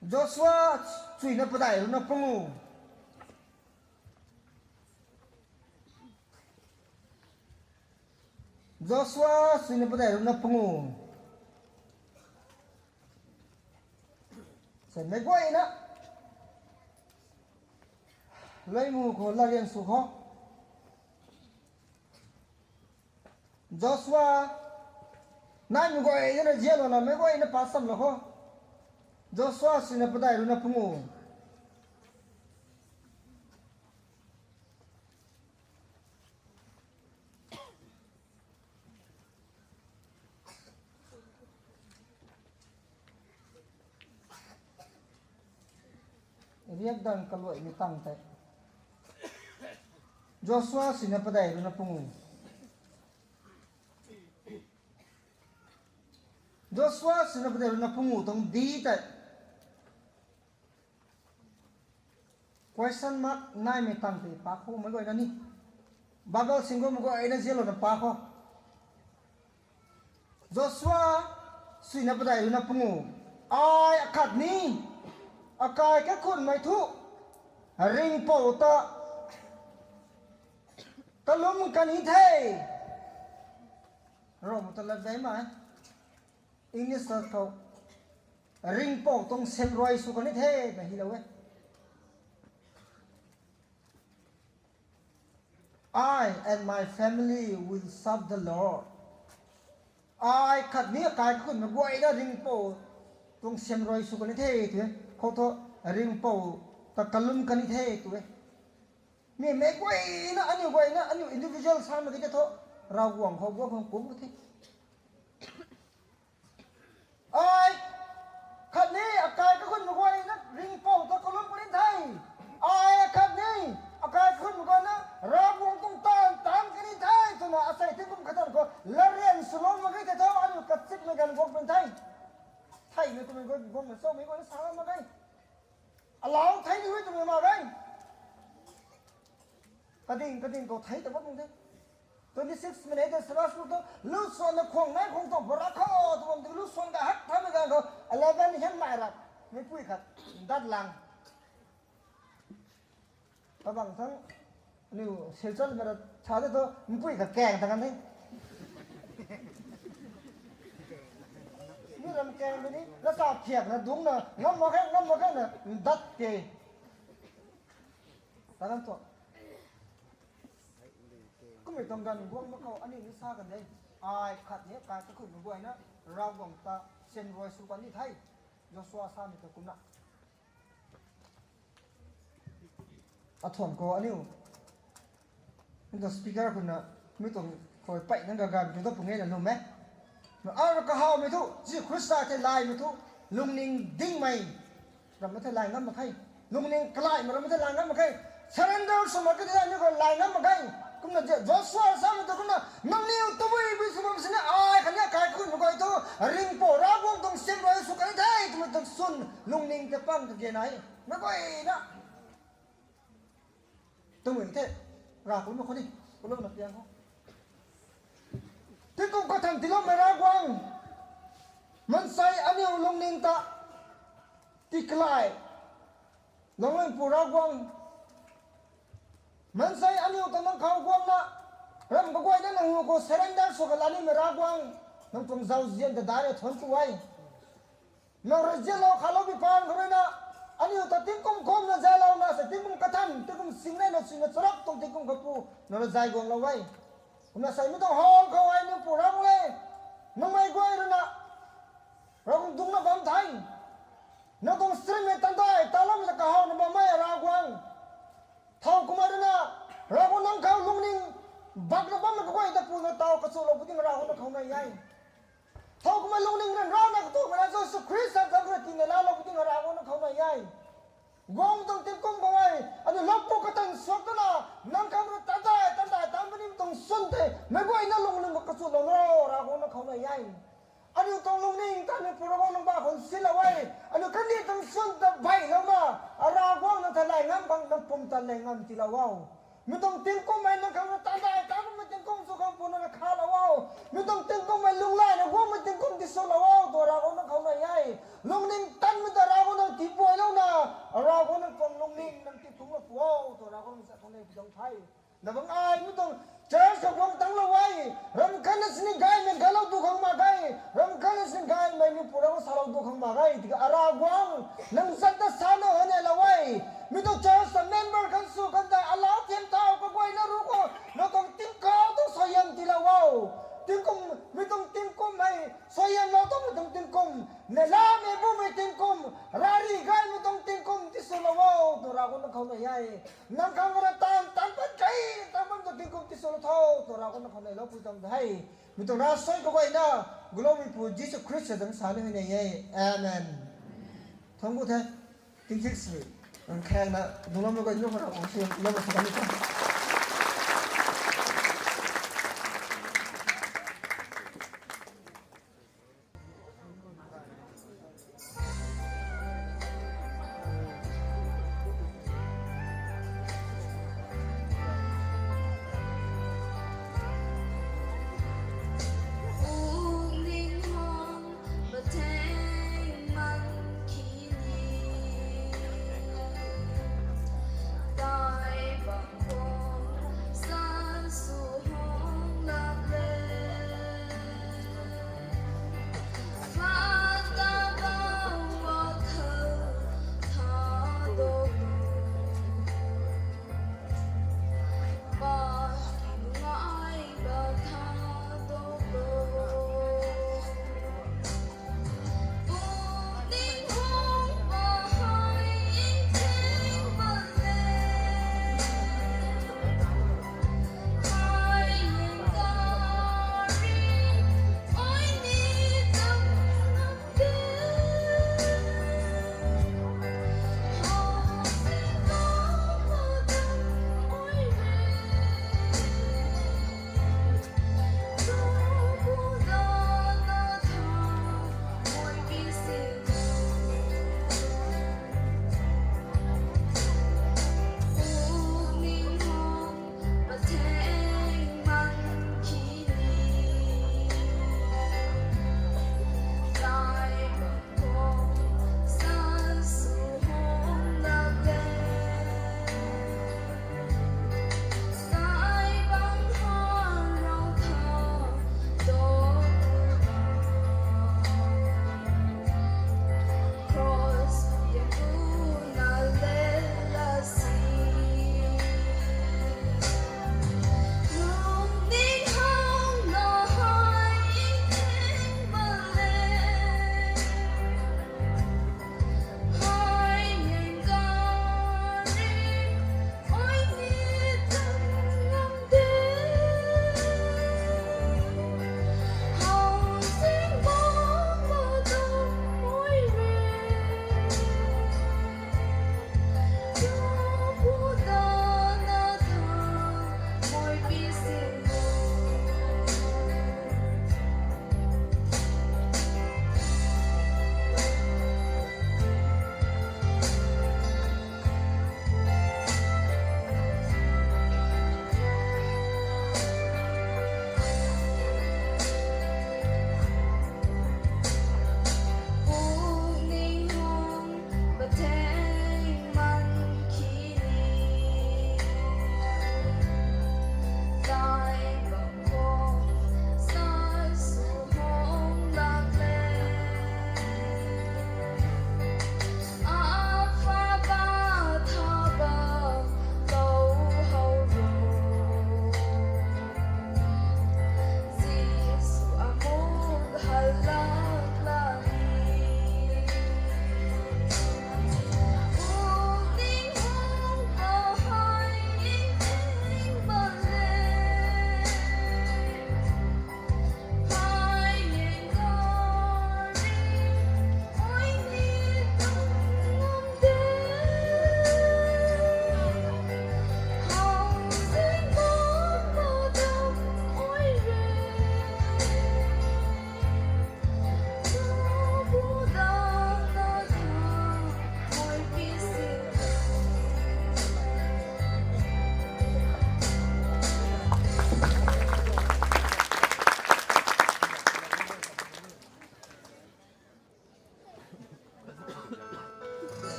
Joshua suina padai rui na pungu. Joshua suina padai rui na pungu. Sei meic guayna. Lei mu khou larian sw khou. Joshua, naimei guayna zianlou na meic guayna pa samlou khou. Joshua suina padai rui na pungu. Riak dan kaluaimei tang tei. Joshua suina padai rui na pungu. Joshua suina padai rui na pungu tuang di tei. Question mark naimei tang tei pa khou meic guayna ni. Bible singguangmei guayna zianlou na pa khou. Joshua suina padai rui na pungu. Ai akhat ni, akai kakhunmei thu, ringhpouc ta kalum kan ni the. Rom ta lat dei mei. English ta khou. Ringhpouc tuang siamruai sw kan ni the, na hilou e. I and my family will serve the Lord. Ai khatni akai kakhunmei guayna ringhpouc tuang siamruai sw kan ni the tu e. Khou thu ringhpouc ta kalum kan ni the tu e. Mi meic guayna, aniu guayna, aniu individual sa mak ki te thu, Ravguangc khou guang khang kum the. Ai khatni akai kakhunmei guayna ringhpouc ta kalum kan ni the. Ai khatni akai kakhunmei guayna Ravguangc tuang taanv taanc kan ni the twna asei tingkum khat tan khou larian swlou mak ki te thu, aniu kachikmei ganv guang pun the. Theimei twmei guay guangmei chomei guayna sa mak e. Alau thei ni hui twmei mak e. Kading kading khou thei ta bam the. Twenty six minute de sara su tu lu suan na khwang nai khwang tuang pura khou tu bam tu lu suan ka hak thamei ganv khou eleven hian mai rap. Meipui khat dat lang. Kabang thang, aniu Silchar mei ra sa de thu, meipui kakaeng ta kan the. Mi ram kaeng puni, lasa thiakna dungcna ngam mak khe, ngam mak khe na dat ke. Ta kan thu. Kummei tuang ganv guang mak khou aniu ni sa kan de. Ai khatni akai kakhunmei guayna Ravguangc ta siamruai sw kan ni the. Joshua samei ta kumna. Athuan khou aniu, mi tuang speaker khou na, mi tuang khou pey nang gagan tu ta pung e na lum e. Arui kahawmei thu Jisu Khrista thei laymei thu lungning dingmei ram mei thei lay ngam mak khe. Lungning kalaymei ram mei thei lay ngam mak khe. Surrender sw mak ki thei ni khou lay ngam mak khe. Kumna Joshua samei tu kumna, nangniw tabui bui sw bam sini ai khatni akai kakhunmei guay thu ringhpouc Ravguangc tuang siamruai sw kan ni the twmei tuang swn lungning tei pang kage nai. Meic guayna twmei the, rav kalum khou ni, kalumna piang khou. Tingkum kathang tiiloumei Ravguangc, maansei aniu lungning ta tikalay, lungning pu Ravguangc, maansei aniu ta nang khou guangna, ram kaguayna nang khou surrender sw kala nimei Ravguangc, nang tuang zauzian ta dai rui thuanc ku e. Nang rui zianlou khalou bi paan khou rui na, aniu ta tingkum kumna zaylouna sa tingkum kathan, tingkum sing rui na sina charap tuang tingkum kha pu, nang rui zay guanglou e. Kumna sa mi tuang hall khou ai ni pu Ravguangc le, nangmei guay rui na, Ravguangc dungcna bam the. Nang tuang stream mei tan tei, taloumei ta kahawna bammei Ravguangc. Thow kumna rui na, Ravguangc nang khou lungning bakna bammei kaguay ta puna taw kachulou pu ding Ravguangc na khou nai e. Thow kumna lungning ryanrana katuakmei na Jisu Khrista zam rui tina laalou pu ding Ravguangc na khou nai e. Guang tuang tingkum khou e, aniu lam pu katan suak tana, nang khang rui tan tei, tan tei, tan puni tuang swn tei, meic guayna lungning khou kachulou na, Ravguangc na khou nai e. Aniu tuang lungning ta aniu pu Ravguangc nang ba khou sinlou e, aniu kandih tuang swn ta beylouna, a Ravguangc nang thalay ngam khang, nang pum ta lay ngam tiilou o. Mi tuang tingkum hei nang khang rui tan tei, tan pumei tingkum sw khang puna na khalou o. Mi tuang tingkum hei lunglayna guangmei tingkum tiswlou o, tw Ravguangc na khou nai e. Lungning tanmei ta Ravguangc nang tiipuailouna, Ravguangc nang tuang lungning nang tiiphungclou pu o, tw Ravguangc nang sa khou nai pi tuang the. Na bang ai mi tuang church khou guang tanglou e, ram khatna sini gaymei galou tu khang mak ge, ram khatna sini gaymei mi pu Ravguangc salou tu khang mak ge, tiki a Ravguangc nang zat ta sana hei neilou e. Mi tuang church ta member khan sw khan tei, alau thiam thau kaguayna ruc khou, nang tuang tingkauh tuang suaihiam tiilou o. Tingkum, mi tuang tingkum hei, suaihiamlou tuang mi tuang tingkum, neihlamei bumei tingkum, rari gaymei tuang tingkum tiswlou o, tw Ravguangc na khou nai e. Nang khang rui tan, tan pat kei, tan pat tuang tingkum tiswlou tho, tw Ravguangc na khou nailou pu tuang the. Mi tuang ravsuai kaguayna, guloumei pu Jisu Khrista zang sa ni hei nai e. Amen. Thangc ku the. Tingthik sui. Nang khangna, nunglam na guay nung khou na, ong sui, lam na sui, lam na sui.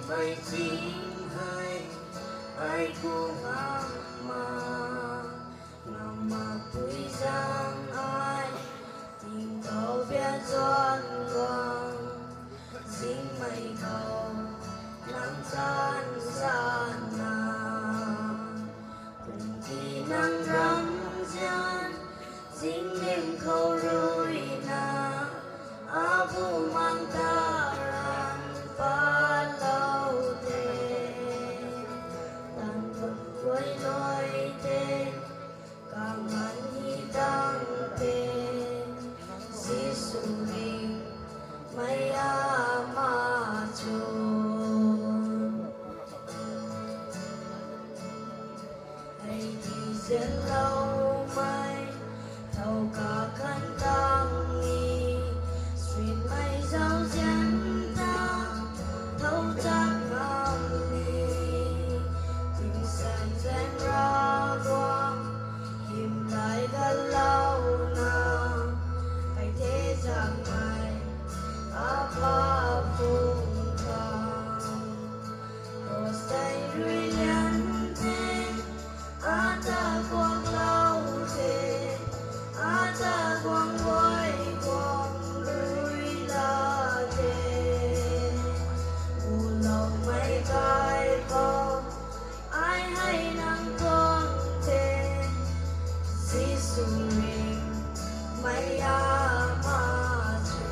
Mei ching hei, ai ku ngam ma, ngam ma pui zang ai, tingkauh bia zuan guang, zingmei khou, nang chan zan na, kumti nang ram zian, zinglim khou rui na, abu mang ta ram patlou te, tan kun guay luai te, kaman hi tang te, Jisu ring, mei ama chu. Hei ti zianloumei, thow kakhan tang ni, suinmei zauzian ta, thow chak ngam ni, tingsaengzaeng Ravguangc, hym tei galouna, hei the zaengmei, apa phung khang. Cross tei rui lian the, ata guanglou the, ata guang guay guang rui la the. Guloumei kai khou, ai hei nang tuang the, Jisu ring, mei ama chu.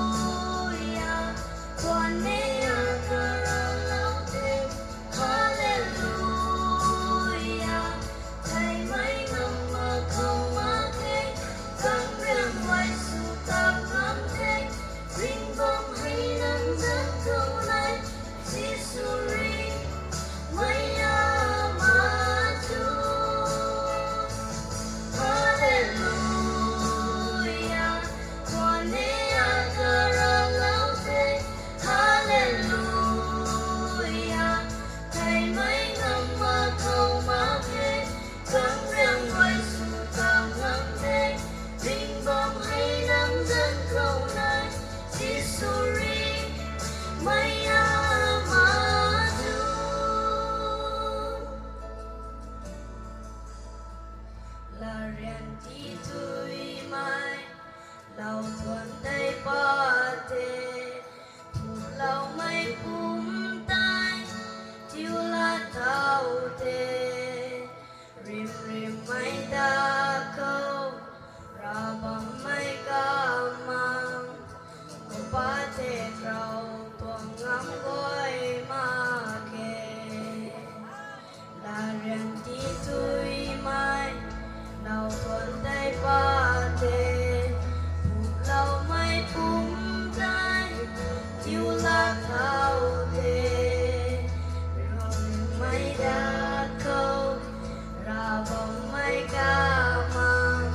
Hallelujah, tuan e a karalou the. Hallelujah, theimei ngam mak khou mak khe, kangriang guay sw tap ngam the, ringbam hei nang zan khou nai, Jisu ring, mei ama chu. Hallelujah, tuan e a karalou the. Hallelujah, theimei ngam mak khou mak khe, kangriang guay sw tap ngam the, ringbam hei nang zan khou nai, Jisu ring, mei ama chu. Larian ti tuimei, lau thuan tei pat the, phuploumei pumc tei, tiu lat thau the, rimrimmei da khou, rav bammei kamang, khou pat the rau tuang ngam guay mak khe. Larian ti tuimei, lau thuan tei pat the, phuploumei pumc tei, tiu lat thau the, rimrimmei da khou, rav bammei kamang,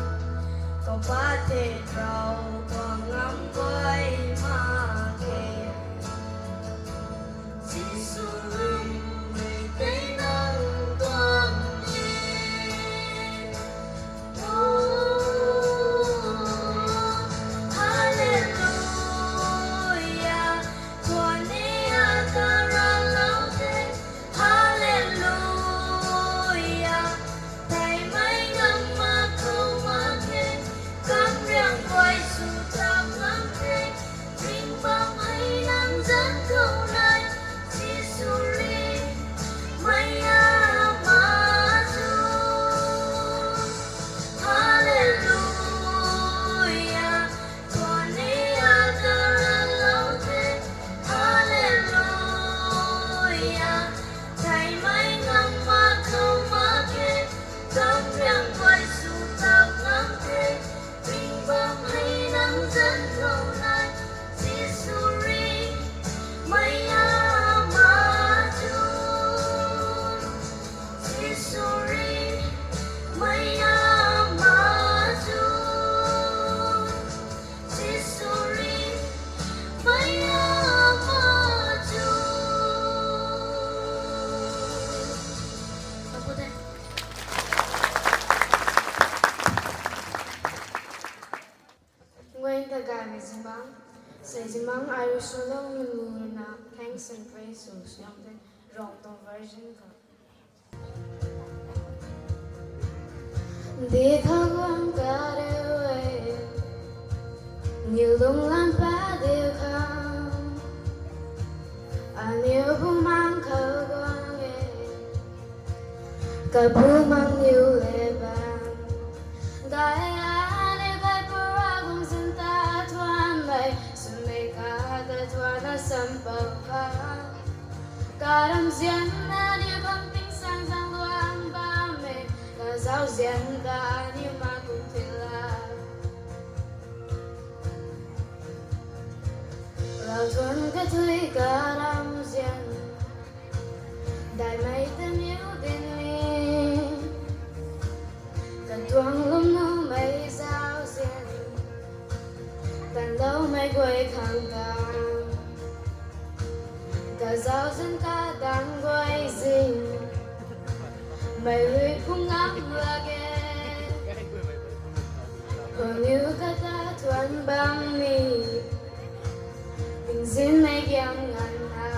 khou pat the rau tuang ngam guay mak khe. Jisu, mei tei nang tuang e. Oh, hallelujah, tuan e Mang ai rui swlou nunc lu rui na thanks and praise sw swlou the, Rongtung version khou. Dih khou guang kariu e, niw lunglam pat diu khang, aniw bumaeng khou guang e, kabumaeng niw le bam. Gay aniw kaipouc Ravguangc zanc ta thuanmei, swmei kata thuanna sampou khang. Karamzian aniw khang tingsaengzaeng luang bam e, kazauzian ta aniw ma kum tila. Lau thuan kathui karamzian, daihmei ta niw dinni, katuang lwmnumei zauzian, tanloumei guay khang ta, kazauzian kadang guay zing, mei rui phung ngam lak ge. Khou niw kata thuan bam ni, tingzinmei giam nganvna,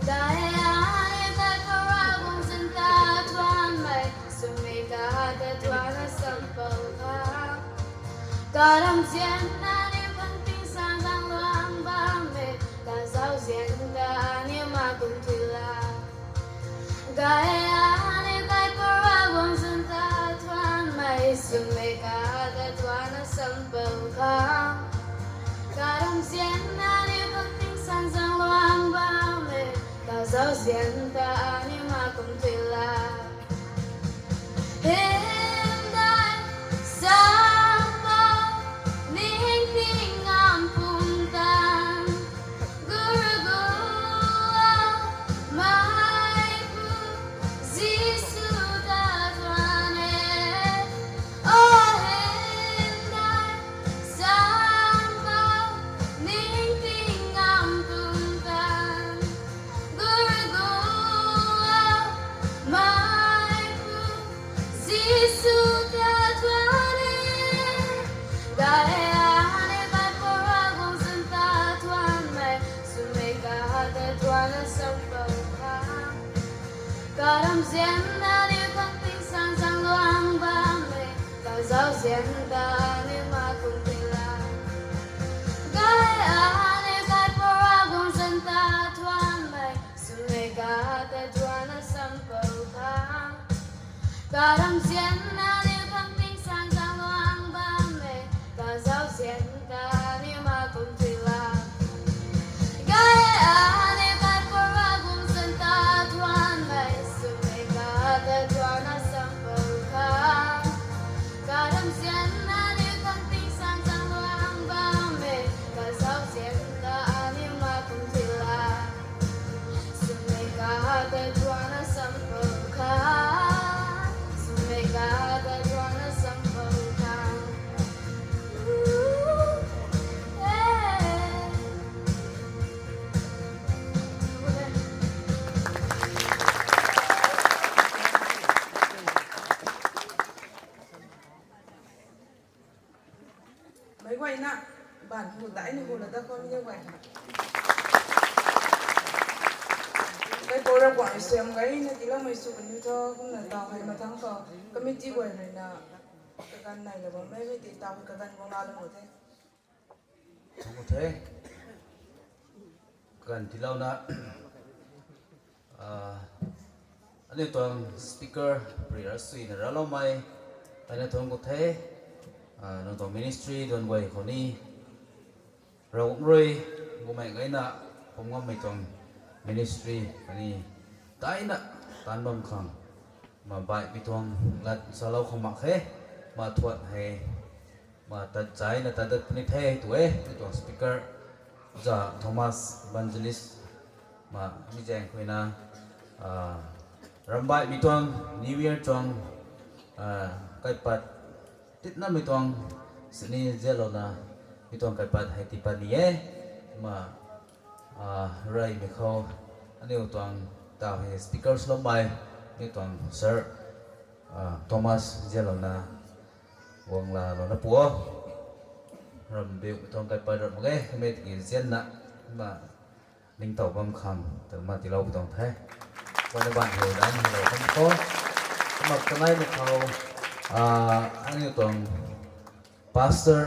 gay aniw kaipouc Ravguangc zanc ta thuanmei, swmei kata thuanna sampou khang. Karamzian aniw khang tingsaengzaeng luang bam e, kazauzian ta aniw ma kum tila. Gay aniw kaipouc Ravguangc zanc ta thuanmei, swmei kata thuanna sampou khang. Karamzian aniw khang tingsaengzaeng luang bam e, kazauzian ta aniw ma kum tila. Hymdaih, sampou, ningting ngam pumtan, Guru gu, meipu, Jisu ta thuan e. O hymdaih, sampou, ningting ngam pumtan, Guru gu, meipu, Jisu ta thuan e. Gay aniw kaipouc Ravguangc zanc ta thuanmei, swmei kata thuanna sampou khang. Karamzian aniw khang tingsaengzaeng luang bam e, kazauzian ta aniw ma kum tila. Gay aniw kaipouc Ravguangc zanc ta thuanmei, swmei kata thuanna sampou khang. Karamzian aniw khang tingsaengzaeng luang bam e, kazauzian ta aniw ma kum tila. Gay aniw kaipouc Ravguangc zanc ta thuanmei, swmei kata thuanna sampou khang. Karamzian aniw khang tingsaengzaeng luang bam e, kazauzian ta aniw ma kum tila. Swmei kata thuanna sampou khang, swmei kata thuanna sampou khang. Meic guayna, baanv hu daina hu lada khou ni guay. Kaipouc Ravguangc rui suaihiam gayna tiiloumei sw kaniw tho, kumna taw hei mathangc khou committee guay ruina kaganv neilou bammei mei tei taw hei kaganv guang laalou the. Thangc khou the. Kaganv tiilouna, aniu tuang speaker pari rasuina racloumei aina thangc khou the. Nang tuang ministry duan guay khou ni Ravguangc rui bumaengh gayna pum ngammei tuang ministry khatni daina taanc bam khang ma baihmei tuang lat salou khang mak khe. Ma thuan hei ma tat chaina tat dat puni the tw e, mi tuang speaker za Thomas Evangelist ma mi zaeng khuina, rambaihmei tuang New Year tuang kaipat titnamei tuang sini zialouna mi tuang kaipat hei tiipat ni e. Ma reymei khou aniu tuang taw hei speaker swloumei mi tuang Sir Thomas zialouna guang lalouna pu o. Rambiu tuang kai pat ram mak ge, mei tiki zianna, kumna ningtow bam khang twna tiilou pi tuang the. Wana ban hei dan hei lou kan khou. Kumna kanei mak khou, ah, aniu tuang pastor,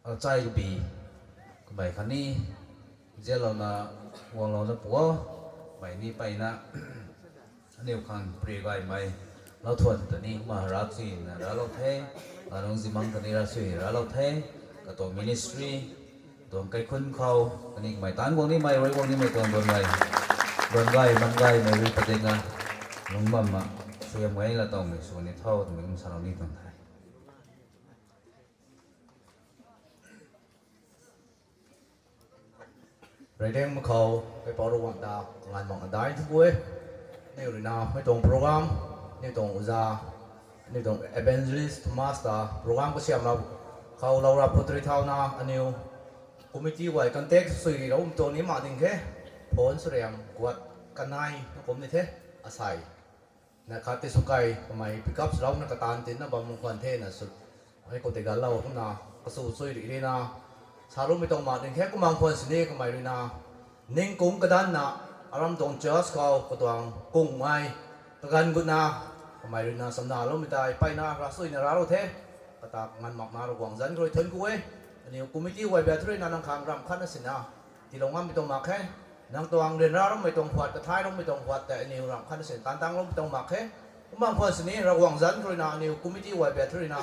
ah, chai kabi, kamei khatni, zianlouna, guanglouna pu o, mei ni peyna, aniu khang pray gaymei, lou thuan ta ni, kumna ravsuina raclou the, aniu zimmang ta ni ravsuina raclou the, katuang ministry, tuang kaikhun khou, kani kamei taanc guang nimei, rui guang nimei tuang duan gay, duan gay, man gaymei rui padikna, lungc bamna, suaihiam gay la tangmei sw ni tho twmei kum salou ni tuang the. Reiding mak khou, kaipouc Ravguangc ta, nganv makna daih thu e. Aniu ruina, mei tuang program, aniu tuang uza, aniu tuang evangelist Thomas ta, program kasiamlou khou lou rap khou tari thauna, aniu committee guay contact sui ri lou tuang ni mak ding khe, phone suriam guat kanei na kum ni the, asei. Na khat ti sw kai kamei pick up swlouna kataanv tinna bam khwan the na sw. Hei khou tei ganlou kumna, kasu sui ri rina. Saloumei tuang mak ding khe kumna khwan sini kamei ruina. Ningkung kadanna, aram tuang church khou, katuang kungmei, kaganv gutna, kamei ruina samnaloumei tei, peyna racsuina raclou the. Kata nganv makna Ravguangc zanc khou rui thuanc ku e. Aniu committee guay bia thu ruina nang khang ramh khatna sina tiilou ngammei tuang mak khe. Nang tuang ryanra loumei tuang khuat, kathai loumei tuang khuat tei aniu ramh khatna sina taanv tangloumei tuang mak khe. Kumna khwan sini Ravguangc zanc khou ruina aniu committee guay bia thu ruina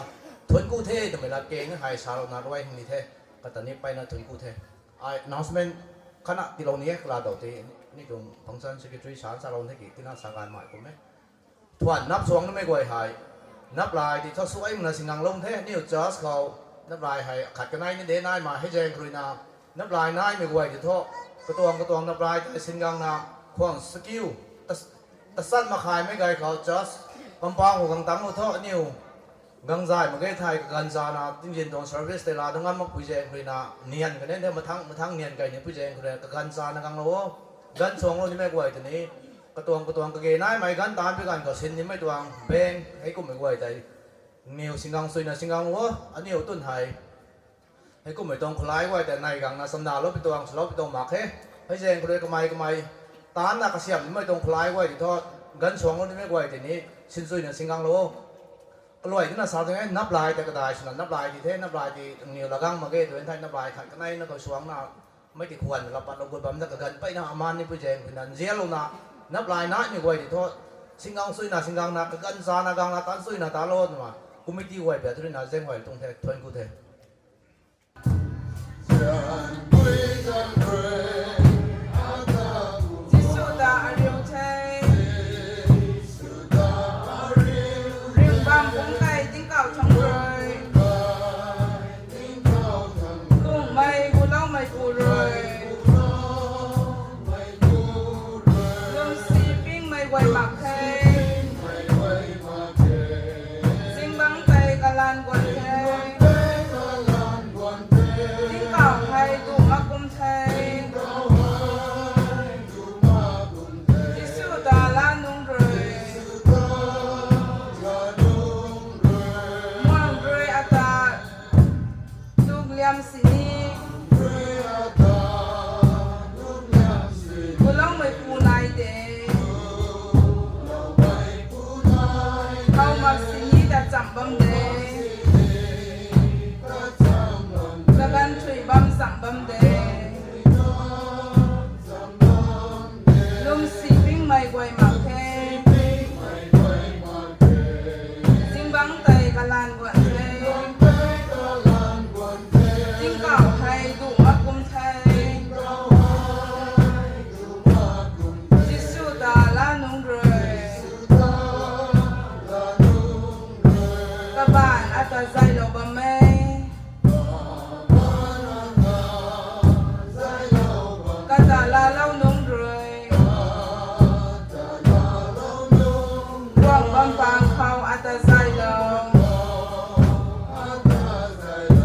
thuanc ku the twmei lat keng hei salouna ruai hang ni the. Kata ni peyna thuanc ku the. Ai announcement khatna tiilou ni e, kala dou ti, ni tuang function secretary san salou the ki, tina sa ganv mai kum e. Thuan nap suang namei guay hei, naplay ti thu suai makna singganglou the, aniu church khou, naplay hei khat kanei ni de nai ma hei zaeng khou ruina, naplay naimei guay ti thu, katuang katuang naplay tei singgangna, khwang sakiu, ta, tachat makhaymei gay khou church, compound khou gang tangclou thu aniu, gang zay mak ge thei kaganv zana, tingzin tuang service tei laa dang ngam makpui zaeng khou ruina, nian kani the mathang, mathang nian kei ni pui zaeng khou ruina, kaganv zana ganglou o, ganv suanglou nimei guay tei ni, katuang katuang kage naimei ganv taanc pi ganv khou sin nimei tuang bank, heikummei guay tei, niw singgang suina singganglou o, aniu tun hei. Heikummei tuang khulai guay tei nai gangna samnalou pi tuang, swlou pi tuang mak khe. Hei zaeng khou rui kamei kamei, taancna kasiam nimei tuang khulai guay ti thu, ganv suanglou nimei guay tei ni, sinsuina singganglou o. Kaluai tina sa tuang e, naplay tei kadai swna, naplay ti the, naplay ti niw lagang mak ge, tw thei naplay khat kaneina khou suangna, mei ti khwan la patlou gut bam da kaganv peyna aman ni pui zaeng khou ruina nzianlouna, naplay naimei guay ti thu, singgang suina singgangna, kaganv zana gangna, taanc suina talou twna, committee guay bia thu ruina zaeng guay tuang the, thuanc ku the. Jisu ta ariu the. Ringhbam bungc tei tingkauh thangc rui, kungmei guloumeipu rui, lwmsi pingmei guay mak the. Zingbangc tei kalanv guan the. Tingkauh hei duh mak kum the. Jisu ta laa nungc rui, muang rui ata dukliam sini, guloumeipu nai de, how mak sini ta chamh bam de, kaganv thui bam chamh bam de. Lwmsi pingmei guay mak the. Zingbangc tei kalanv guan the. Tingkauh hei duh mak kum the. Jisu ta laa nungc rui, kabaanc ata zaylou bam e. Kata laalou nungc rui, guang bam pang khou ata zaylou,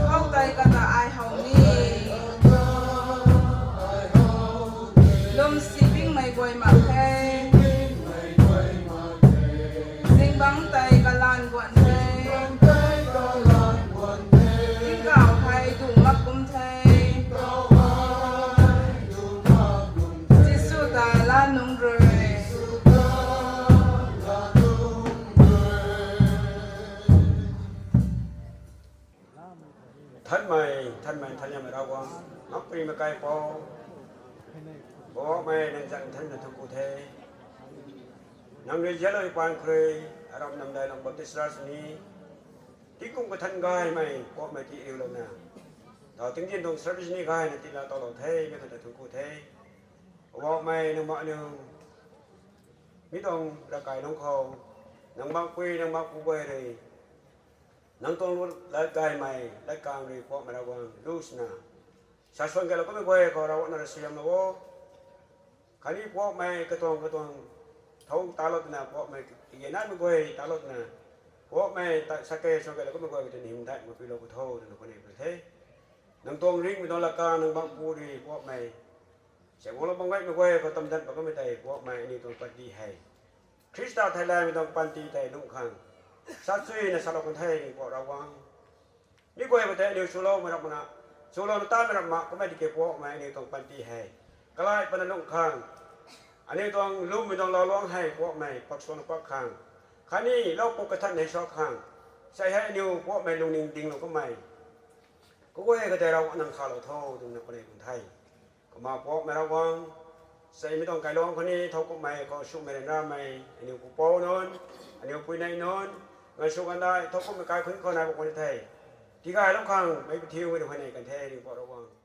khou tei kata ai how ni. Lwmsi pingmei guay mak the. Zingbangc tei kalanv guan the. Tingkauh Makpui makaipou, Poubauhmei nang zanc thanna thuancku the. Nang rui zialou paan khou rui, aram Namdailong Baptist Church ni, tingkum kathan gaymei Poubauhmei tii riulouna, tau tingdian tuang service ni gayna tiilou towlou the, mi khang ta thuancku the. Poubauhmei nang ma aniu, mi tuang ravkai lungc khou, nang makpui nang makpu guay rui, nang tuang lat gaymei lat kang rui Poubauhmei Ravguangc lu swna, sa suan kailou kummei guay khou Ravguangc nang rui suaihiamlou o. Khatni Poubauhmei katuang katuang thou talou twna, Poubauhmei kage naimei guay talou twna, Poubauhmei ta sa kei suan kailou kummei guay khou tei hymdaihmei piulou khou tho twna khou ni pu the. Nang tuang ringhmei tuang lat kang nang makpu rui Poubauhmei, se guanglou bam gaymei guay khou tamdanv pat kummei tei Poubauhmei aniu tuang panty hei, Khrista theilaymei tuang panty tei lungh khang, sa chuyna salou kan the Ringhpouc Ravguangc. Mi guay khou tei aniu chuloumei rap makna, chulouna tamei rap mak kummei tiki Poubauhmei aniu tuang panty hei, kalai patna lungh khang, aniu tuang lwmmei tuang louluangc hei Poubauhmei pak suanna pak khang, khatni lou puk kathan hei sa khang, sei hei aniu Poubauhmei lungning dinglou kummei kaguay khou tei Ravguangc nang khalou tho twna khou ni pu the. Kumna Poubauhmei Ravguangc, seimei tuang kailuangc khou ni thowkumhmei khou sumei ryanramei aniu pupouc nunc, aniu puinei nunc, gansw gandai thowkumhmei kaikhunc khou nai bam khou ni the, tigaylou khang meic pathiumei rui huayney kan the Ringhpouc Ravguangc.